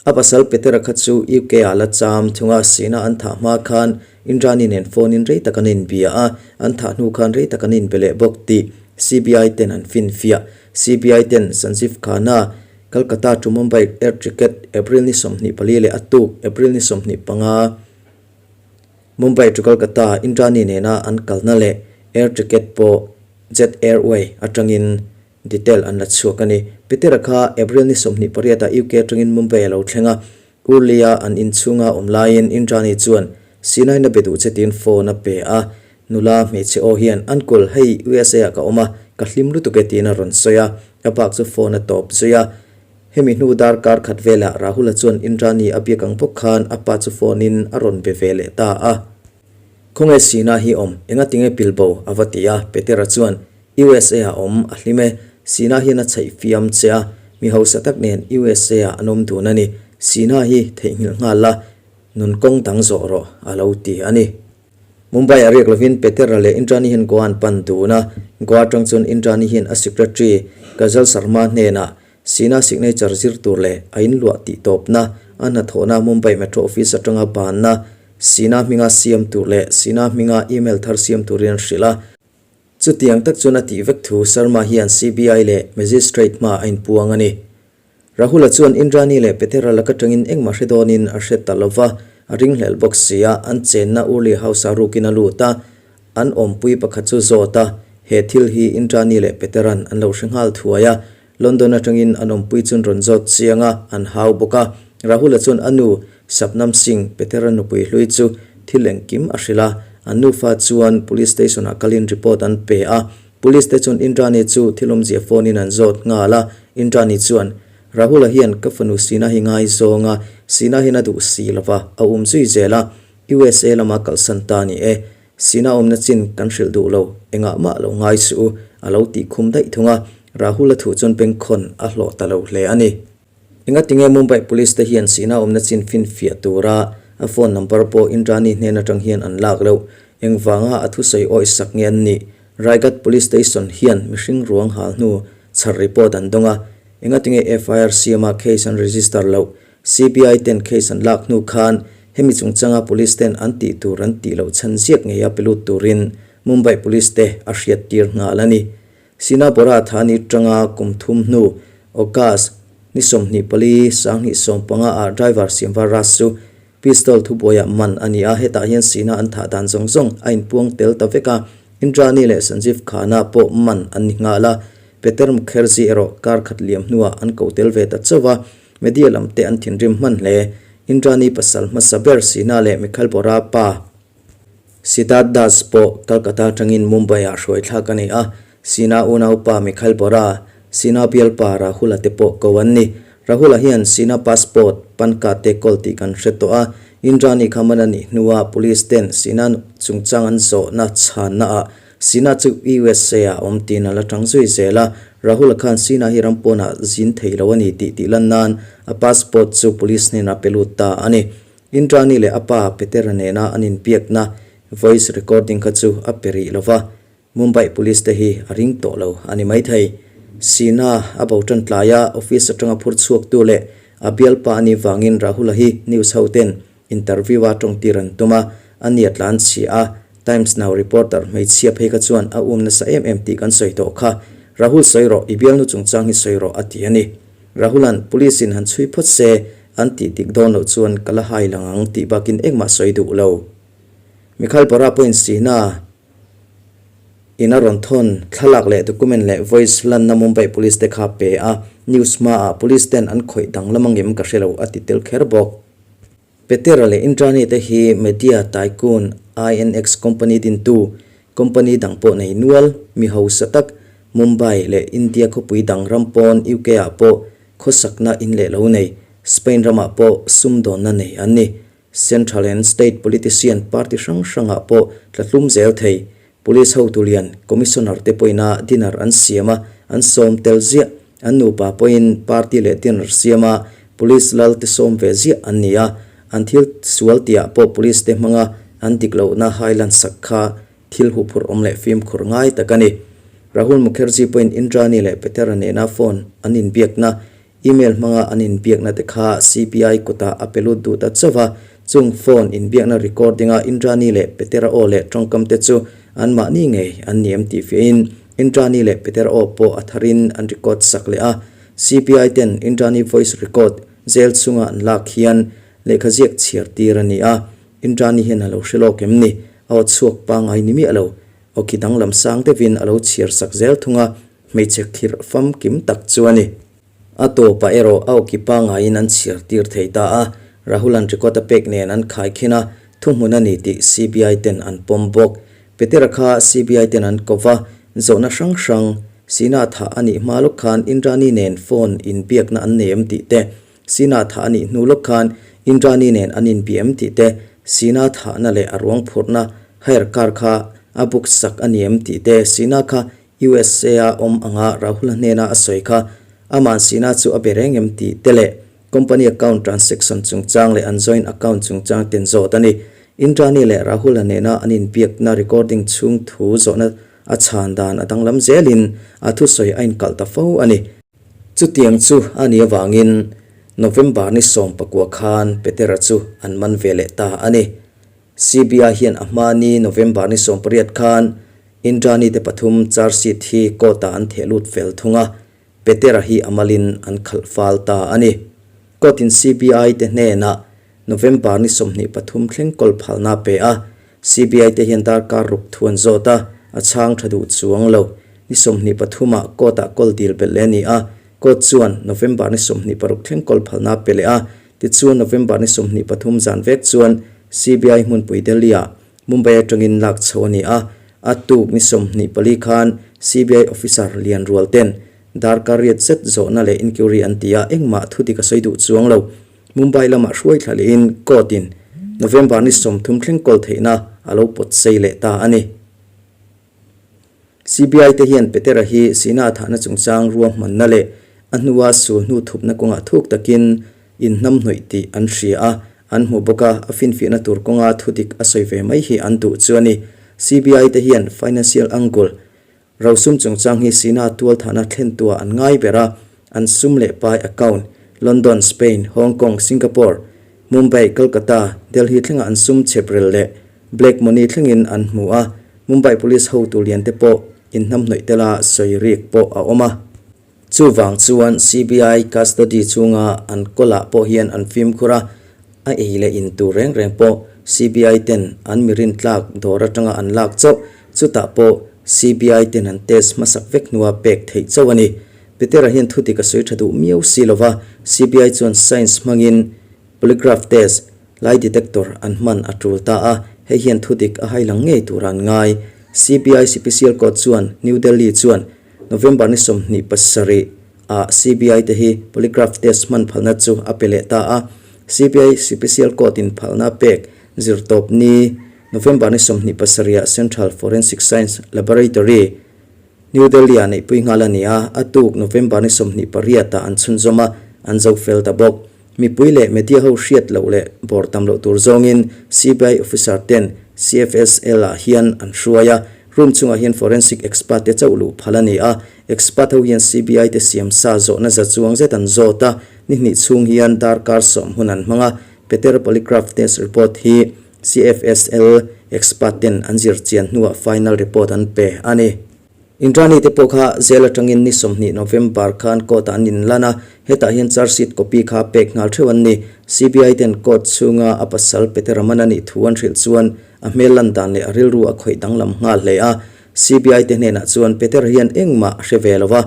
a pasal Petera kha chu UK ah la cham thung a, Sina an thah hma khan Indrani nen phone in rei tak an inbia a, an thah hnu khan rei tak an inbe leh bawk tih CBI ten an finfiah. CBI ten Sanjeev Khanna, Kolkata to Mumbai air ticket April ni 24 leh a tuk April ni 25, Mumbai to Kolkata Indrani nena an kalna leh air ticket pawh Jet Airway atangin detail an la chhuak a ni. Petera kha April ni 28 ah UK atangin Mumbai a lo thleng a, Urli-a an inchhunga awm laiin Indrani chuan Sinai-na be duh che tiin phone a pe a. Nula hmeichhe aw hian, Uncle, hei USA ah ka awm a, ka hlim lutuk e tiin a rawn sawi a, a bak chu phone a tawp zui a. Hemi hnu darkar khat velah Rahul-a chuan Indrani a biak ang bawk khan a pa chu phone in a rawn be ve leh ta a. Khawnge Sina hi awm, enga tinge pilbo? a va ti a, Petera chuan, USA ah awm, a hlim e. Sina hian a chhaih fiam che a, mi hausa tak nen USA ah an awm dun a ni. Sina hi theihnghilh nghal la, nun kawng dang zawh rawh, a lo ti a ni. Mumbai ah riak lovin Petera leh Indrani hian Goa an pan dun a, Goa atang chuan Indrani hian a secretary Kajal Sharma hnenah Sina signature zir tur leh a inluah tih tawpna, a hnathawhna Mumbai Metro Office atanga banna, Sina hminga siam tur leh Sina hminga email thar siam turin an hrilh a. Chutiang tak chuan a tih vek thu Sharma hian CBI leh Magistrate hma a inpuang a ni. Rahul-a chuan Indrani leh Petera laka tangin engmah hre dawnin a hre ta lo va, a ringhlel bawk si a, an chenna Urli House-a rukin a lut a, an awmpui pakhat chu zawt a, he thil hi Indrani leh Petera'n an lo hre nghal thuai a, London atangin an awmpui chuan rawn zawt chiang a, an hau bawk a. Rahul-a chuan a nu, Sapnam Singh, Petera nupui hlui chu thil engkim a hrilh a. An nufa chuan Police Station-ah kalin report an pe a. Police te chuan Indrani chu thil awmzia phone-in an zawt nghal a. Indrani chuan, Rahul-a hian ka fanu Sina hi ngaizawng a, Sina hian a duh si lo va, a um zui zel a. USA lama kalsan ta ni e. Sina awmna chin kan hrilh duh lo, engah mah lo ngai suh u, a lo tih khum daih thung a, Rahul-a thuh chuan bengkhawn a hlawh ta lo hle a ni. Engatinge Mumbai Police te hian Sina awmna chin finfiah tura a phone number pawh Indrani hnen atang hian an lak loh? Engvanga a thusawi awih sak nge an nih? Raigad Police Station hian mihring ruang hal hnu chhar report an dawng a, engatinge FIR siama case an register loh? CBI ten case an lak hnu khan hemi chungchanga police ten an tih tur an tih loh chhan ziak ngei a pe lut turin Mumbai Police te a hriattir nghal a ni. Sina Bora Thani tanga kum thum hnu August ni 24 2015 ah driver Siamvar Raj chu pistol thubuaiah man a ni a, hetah hian Sina an thah dan zawng zawng a inpuang tel ta vek a, Indrani leh Sanjeev Khanna pawh man an ni nghal a, Peter Mukherjee erawh kar khat liam hnuah an ko tel ve ta chauh a. Media lam te an thinrim hman hle. Indrani pasal hmasa ber Sina leh Mikhal Bora pa Siddharth Das pawh Calcutta atangin Mumbai ah hruai thlak a ni a. Sina unaupa Mikhal Bora, Sina bialpa Rahul-a te pawh ko an ni. Rahul-a hian Sina passport, pan card te kawl tih kan hre tawh a. Indrani kha man a nih hnua police ten Sina chungchang an zawhna chhanna ah Sina chu USA ah awm tiin a la tang zui zel a, Rahul-a khan Sina hi ram pawnah zin thei lo a ni tih tih lan nan a passport chu police hnenah pe lut ta a ni. Indrani leh a pa Petera nena an inbiakna voice recording kha chu a pe rih lo va, Mumbai police te hi a ring tawh lo a ni maithei. Sina a bo tan tlai a, office atanga phur chhuaktu leh a bialpa a nih vangin Rahul-a hi news ho ten Interview a tawngtir an tum a, a nia tlan chhia a, Times Now reporter hmeichhia phei kha chuan a um nasa em em tih kan sawi tawh kha. Rahul sawi rawh, i bialnu chungchang hi sawi rawh a ti a ni. Rahul-a'n Police in han chhui phawt se, an tih dik dawn loh chuan ka la hai lang ang tih bakin engmah sawi duh lo. Mikhal Bora pawhin Sina in a rawn thawn thlalak leh document leh voice lanna Mumbai Police te kha pe a, news hmaah Police ten an khawih danglam angem ka hre lo a ti tel kher bawk. Petera leh Indrani te hi media tycoon INX company dintu, company dang pawh nei nual, mi hausa tak, Mumbai leh India khawpui dang ram pawn UK ah pawh khawsakna in leh lo nei, Spain ramah pawh sumdawnna nei an ni. Central and state politician party hrang hrangah pawh tlatlum zel thei. Police hotu lian, Commissioner te pawhin dinner an siam a, an sawm tel ziah. An nupa pawhin party leh dinner siam a, Police lal te sawm ve ziah an ni a. An thil sual tihah pawh Police te hmanga an dik lohna hailan sak kha thil huphurh awm leh fimkhur ngai tak a ni. Rahul Mukherjee pawhin Indrani leh Petera nena phone an inbiakna Email hmanga an inbiakna te kha CBI kutah a pe lut duh ta chauh a, chung phone inbiakna recording-a Indrani leh Petera aw leh tawngkam te chu anmahni ngei an ni em tih fiahin Indrani leh Petera aw pawh a tharin an record sak leh a. CBI ten Indrani voice record jail chhunga an lak hian lehkha ziak chhiar tir a ni a, Indrani hian a lo hre lawk em ni? A aw chhuak pangngai ni miah lo. Awki danglam sang deuhin a lo chhiar sak zel thung a, hmeichhe khirh famkim tak chu a ni. A tawpah erawh a awki pangaiin an chhiar tir thei ta a, Rahul-a'n record a pek nen an khaikhin a, thuhmun a ni tih CBI ten an pawm bawk. Petera kha CBI ten an ko va, zawhna hrang hrang, Sina thah a nih hma lawk khan Indrani nen phone inbiakna an nei em tih te, Sina thah a nih hnu lawk khan Indrani nen an inbia em tih te, Sina thahna leh a ruang phurhna hire car kha a book sak a ni em tih te, Sina kha USA a awm anga Rahul-a hnena a sawi kha ama'n Sina chu a be reng em tih te leh Company account transaction chungchang leh an joint account chungchang ten zawt a ni. Indrani leh Rahul-a nena an inbiakna recording chhung thu zawhna a chhan dan a danglam zelin a thusawi a inkalh ta fo a ni. Chutiang chu a nih avangin November ni 19 khan Petera chu an man ve leh ta a ni. CBI hian a hma ni November ni 18 khan Indrani te pathum charge sheet hi court-ah an theh lut fel thung a, Petera hi a malin an khalh fal ta a ni. Court-in CBI te hnenah November ni 23 thleng kawl phalna a pe a, CBI te hian darkar ruk thu an zawt a, a chhang tha duh chuang lo. Ni 23 ah court-ah kawl dil belh leh a ni a, court chuan November ni 26 thleng kawl phalna a pe leh a, tichuan November ni 23 zan vek chuan CBI hmunpui Delhi-ah Mumbai atangin lak chho a ni a, a tuk ni 24 khan CBI officer lian rual ten darkar riat zet zawhna leh inquiry an ti a, engmah thu dik a sawi duh chuang lo. Mumbai lamah hruai thla lehin court in November ni 30 thleng kawl theihna a lo pawt sei leh ta a ni. CBI te hian Petera hi Sina thahna chungchang ruahmanna leh a hnua sul hnu thupna kawngah thuk takin inhnamhnawih tih an hria a, an hmu bawk a, a finfiahna tur kawnga thudik a sawi ve mai hi an duh chu a ni. CBI te hian financial angle, rosum chungchang hi Sina tual thahna thlentua an ngai ber a, an sum leh pai account, London, Spain, Hong Kong, Singapore, Mumbai, Kolkata, Delhi thlenga an sum chheprel leh black money thlengin an hmu a, Mumbai Police hotu lian te pawh inhnamhnawih tela sawi rik pawh a awm a. Chuvang chuan CBI custody chhunga an kawlah pawh hian an fimkhur a, a ei leh in tur reng reng pawh CBI ten an mi rintlak dawr atanga an lak chauh, chutah pawh CBI ten an test hmasak vek hnua pek theih chauh a ni. Petera hian thudik a sawi tha duh miau si lova, CBI chuan science hmangin polygraph test, Lie detector an hman a tul ta a, hei hian thudik a hai lang ngei tur an ngai. CBI Sipisial Court chuan New Delhi chuan November ni 27 ah CBI te hi polygraph test hman phalna chu a pe leh ta a. CBI Sipisial Court in phalna pek zirtawp ni November ni 27 ah Central Forensic Science Laboratory, New Delhi ah neihpui nghal a ni a, a tuk November ni 28 ah an chhunzawm a, an zo fel ta bawk. Mipui leh media ho hriat loh leh bawr tam loh tur zawngin CBI officer ten CFSL ah hian an hruai a, room chungah hian forensic expert te chauh luh phal a ni a, expert ho hian CBI te siam sa zawhna za chuang zet an zawt a, ni hnih chhung hian darkar sawm hun an hmang a, Peter polygraph test report hi CFSL expert ten an zir chian hnuah final report an pe a ni. Indrani te pawh kha zel atangin ni 20 November khan court ah an inlan a, hetah hian charge sheet copy kha pek nghal theuh an ni. CBI ten court chhunga a pasal Peter Raman a nih thu an hrilh chuan a hmel lan dan leh a rilru a khawih danglam nghal hle a. CBI te hnenah chuan Peter hian engmah a hre ve lo a,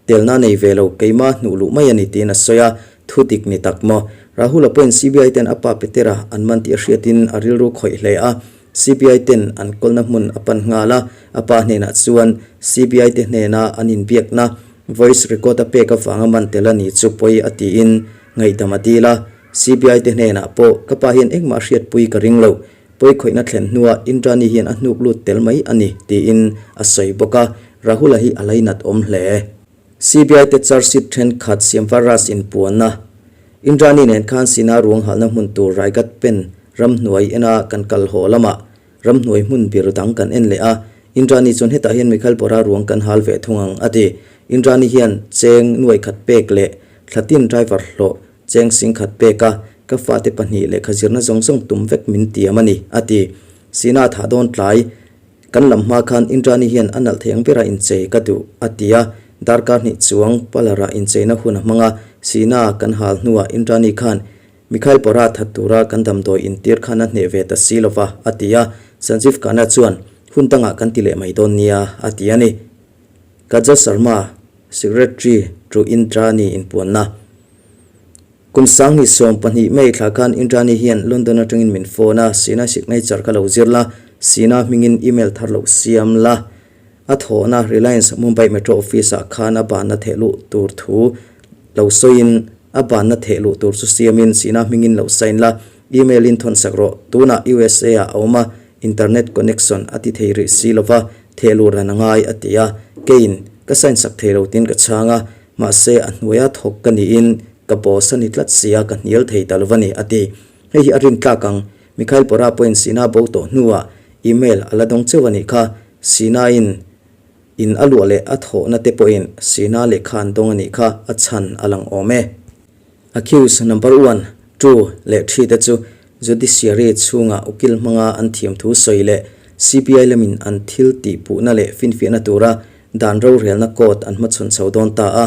Telna nei ve lo, keimah hnuh luh mai a ni tiin a sawi a, thu dik ni tak maw? Rahul-a pawhin CBI ten a pa Petera an man tih a hriatin a rilru khawih hle a, CBI ten an kawlna hmun a pan nghal a, a pa hnenah chuan CBI te hnena an inbiakna voice record a pek avanga man tel a ni chu pawi a tiin ngaihdam a dil a, CBI te hnenah pawh ka pa hian engmah hriatpui ka ring lo, pawi khawihna thlen hnuah Indrani hian a hnuk lut tel mai a ni tiin a sawi bawk a, Rahul-a hi a lainat awm hle. CBI te charge sheet thenkhat siamfar ras inpuanna Indrani nen khan Sina ruang halna hmun tur Raigad pen ramhnuai ena kan kal haw lamah ramhnuai hmun bir dang kan en leh a, Indrani chuan hetah hian Michael Bora ruang kan hal ve thung ang a ti. Indrani hian cheng nuai khat pek leh thlatin driver hlawh Cheng sing khat pek a, ka fate pahnih lehkha zirna zawng zawng tum vek min tiam a ni, a ti. Sina thah dawn tlai, Kan lam hma khan Indrani hian a nalh thei ang bera inchei ka duh, a ti a. Darkar hnih chuang Palara incheina hun a hmang a, Sina kan hal hnuah Indrani khan Mikhail Pora that tura kan damdawi intir khan a hneh ve ta si lova, a ti a. Sanjeev Khanna chuan, Hun dangah kan ti leh mai dawn nia, a ti a ni. Kajal Sharma, Secretary to Indrani inpuanna. Kum 2012 May thla khan Indrani hian London atangin min phone a, Sina signature ka lo zir la. Sina hmingin email thar loh siam la. A thawhna Reliance Mumbai Metro Office-ah khan a banna theh luh tur thu lo sawiin a banna theh luh tur chu siamin Sina hmingin lo sign la, email-in thawn sak rawh. Tunah USA-ah a awm a, internet connection a ti thei rih si lova, theh luh ran a ngai, a ti a. Keiin ka sign sak thei lo tiin ka chhang a, mahse a hnuaia thawk ka niin ka boss a ni tlat sia ka hnial thei ta lova ni, a ti. Hei hi a rintlak ang. Mikhail Bora pawhin Sina bo tawh hnuah email a la dawng cheuh a nih kha. Sina-in in a luah leh a thawhna te pawhin Sina lehkha an dawng a nih kha a chhan a lang awm e. Accused number one, two leh three te chu Judiciary chhunga ukil hmanga an thiam thu sawi leh CBI lamin an thil tih puhna leh finfiahna tura dan rorelna court an hmachhawn chho dawn ta a.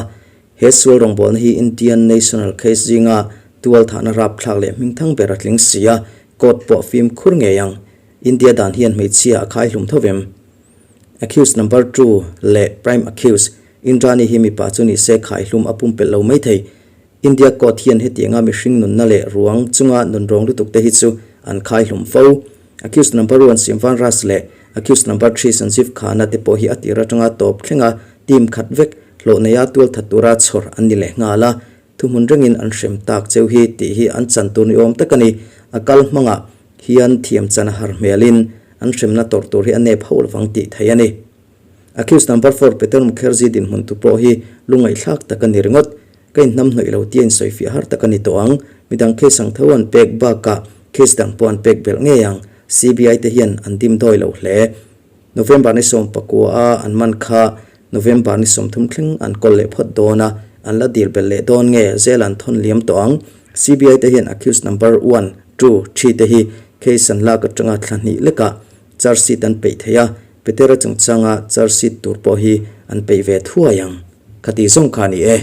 He sual rawngbawlna hi Indian National case zinga tual thahna rapthlak leh hmingthang ber a tling si a, court pawh fimkhur ngei ang. India dan hian hmeichhia a khai hlum tho vem. Accused number two leh prime accused Indrani hi mipa chu ni se khai hlum a pumpelh lo mai thei. India court hian hetianga mihring nunna leh ruang chunga nunrawng lutuk te hi chu an khai hlum fo. Accused number one Simvan Ras leh accused number three Sanjeev Khanna te pawh hi a tir atanga tawp thlenga team khat vek hlawh neia tualthat tura chhawr an ni leh nghal a. Thuhmun rengin an hrem tak cheu hi tih hi an chan tur ni awm tak a ni. A kal hmangah hian thiam chan a har hmelin an hremna tawrh tur hi a nep hauh lovang tih theih a ni. Accused number four Peter Mukherjee dinhmun tu pawh hi lungngaihthlak tak a ni ringawt. Ka inhnam hnawih lo tia insawifiah har tak a ni tawh ang. Midang case ang tho an pek bakah case dang pawh an pek belh ngei ang. CBI te hian an dim dawi lo hle. November ni 19 a an man kha November ni 30 thleng an kawl leh phawt dawn a, an la dil belh leh dawn nge zel an thawn liam tawh ang. CBI te hian accused number one, two, three te hi case an lak atanga thla hnih lekah charge sheet an peih thei a, Petera chungchanga charge sheet tur pawh hi an peih ve thuai ang. Khati zawng kha a ni e.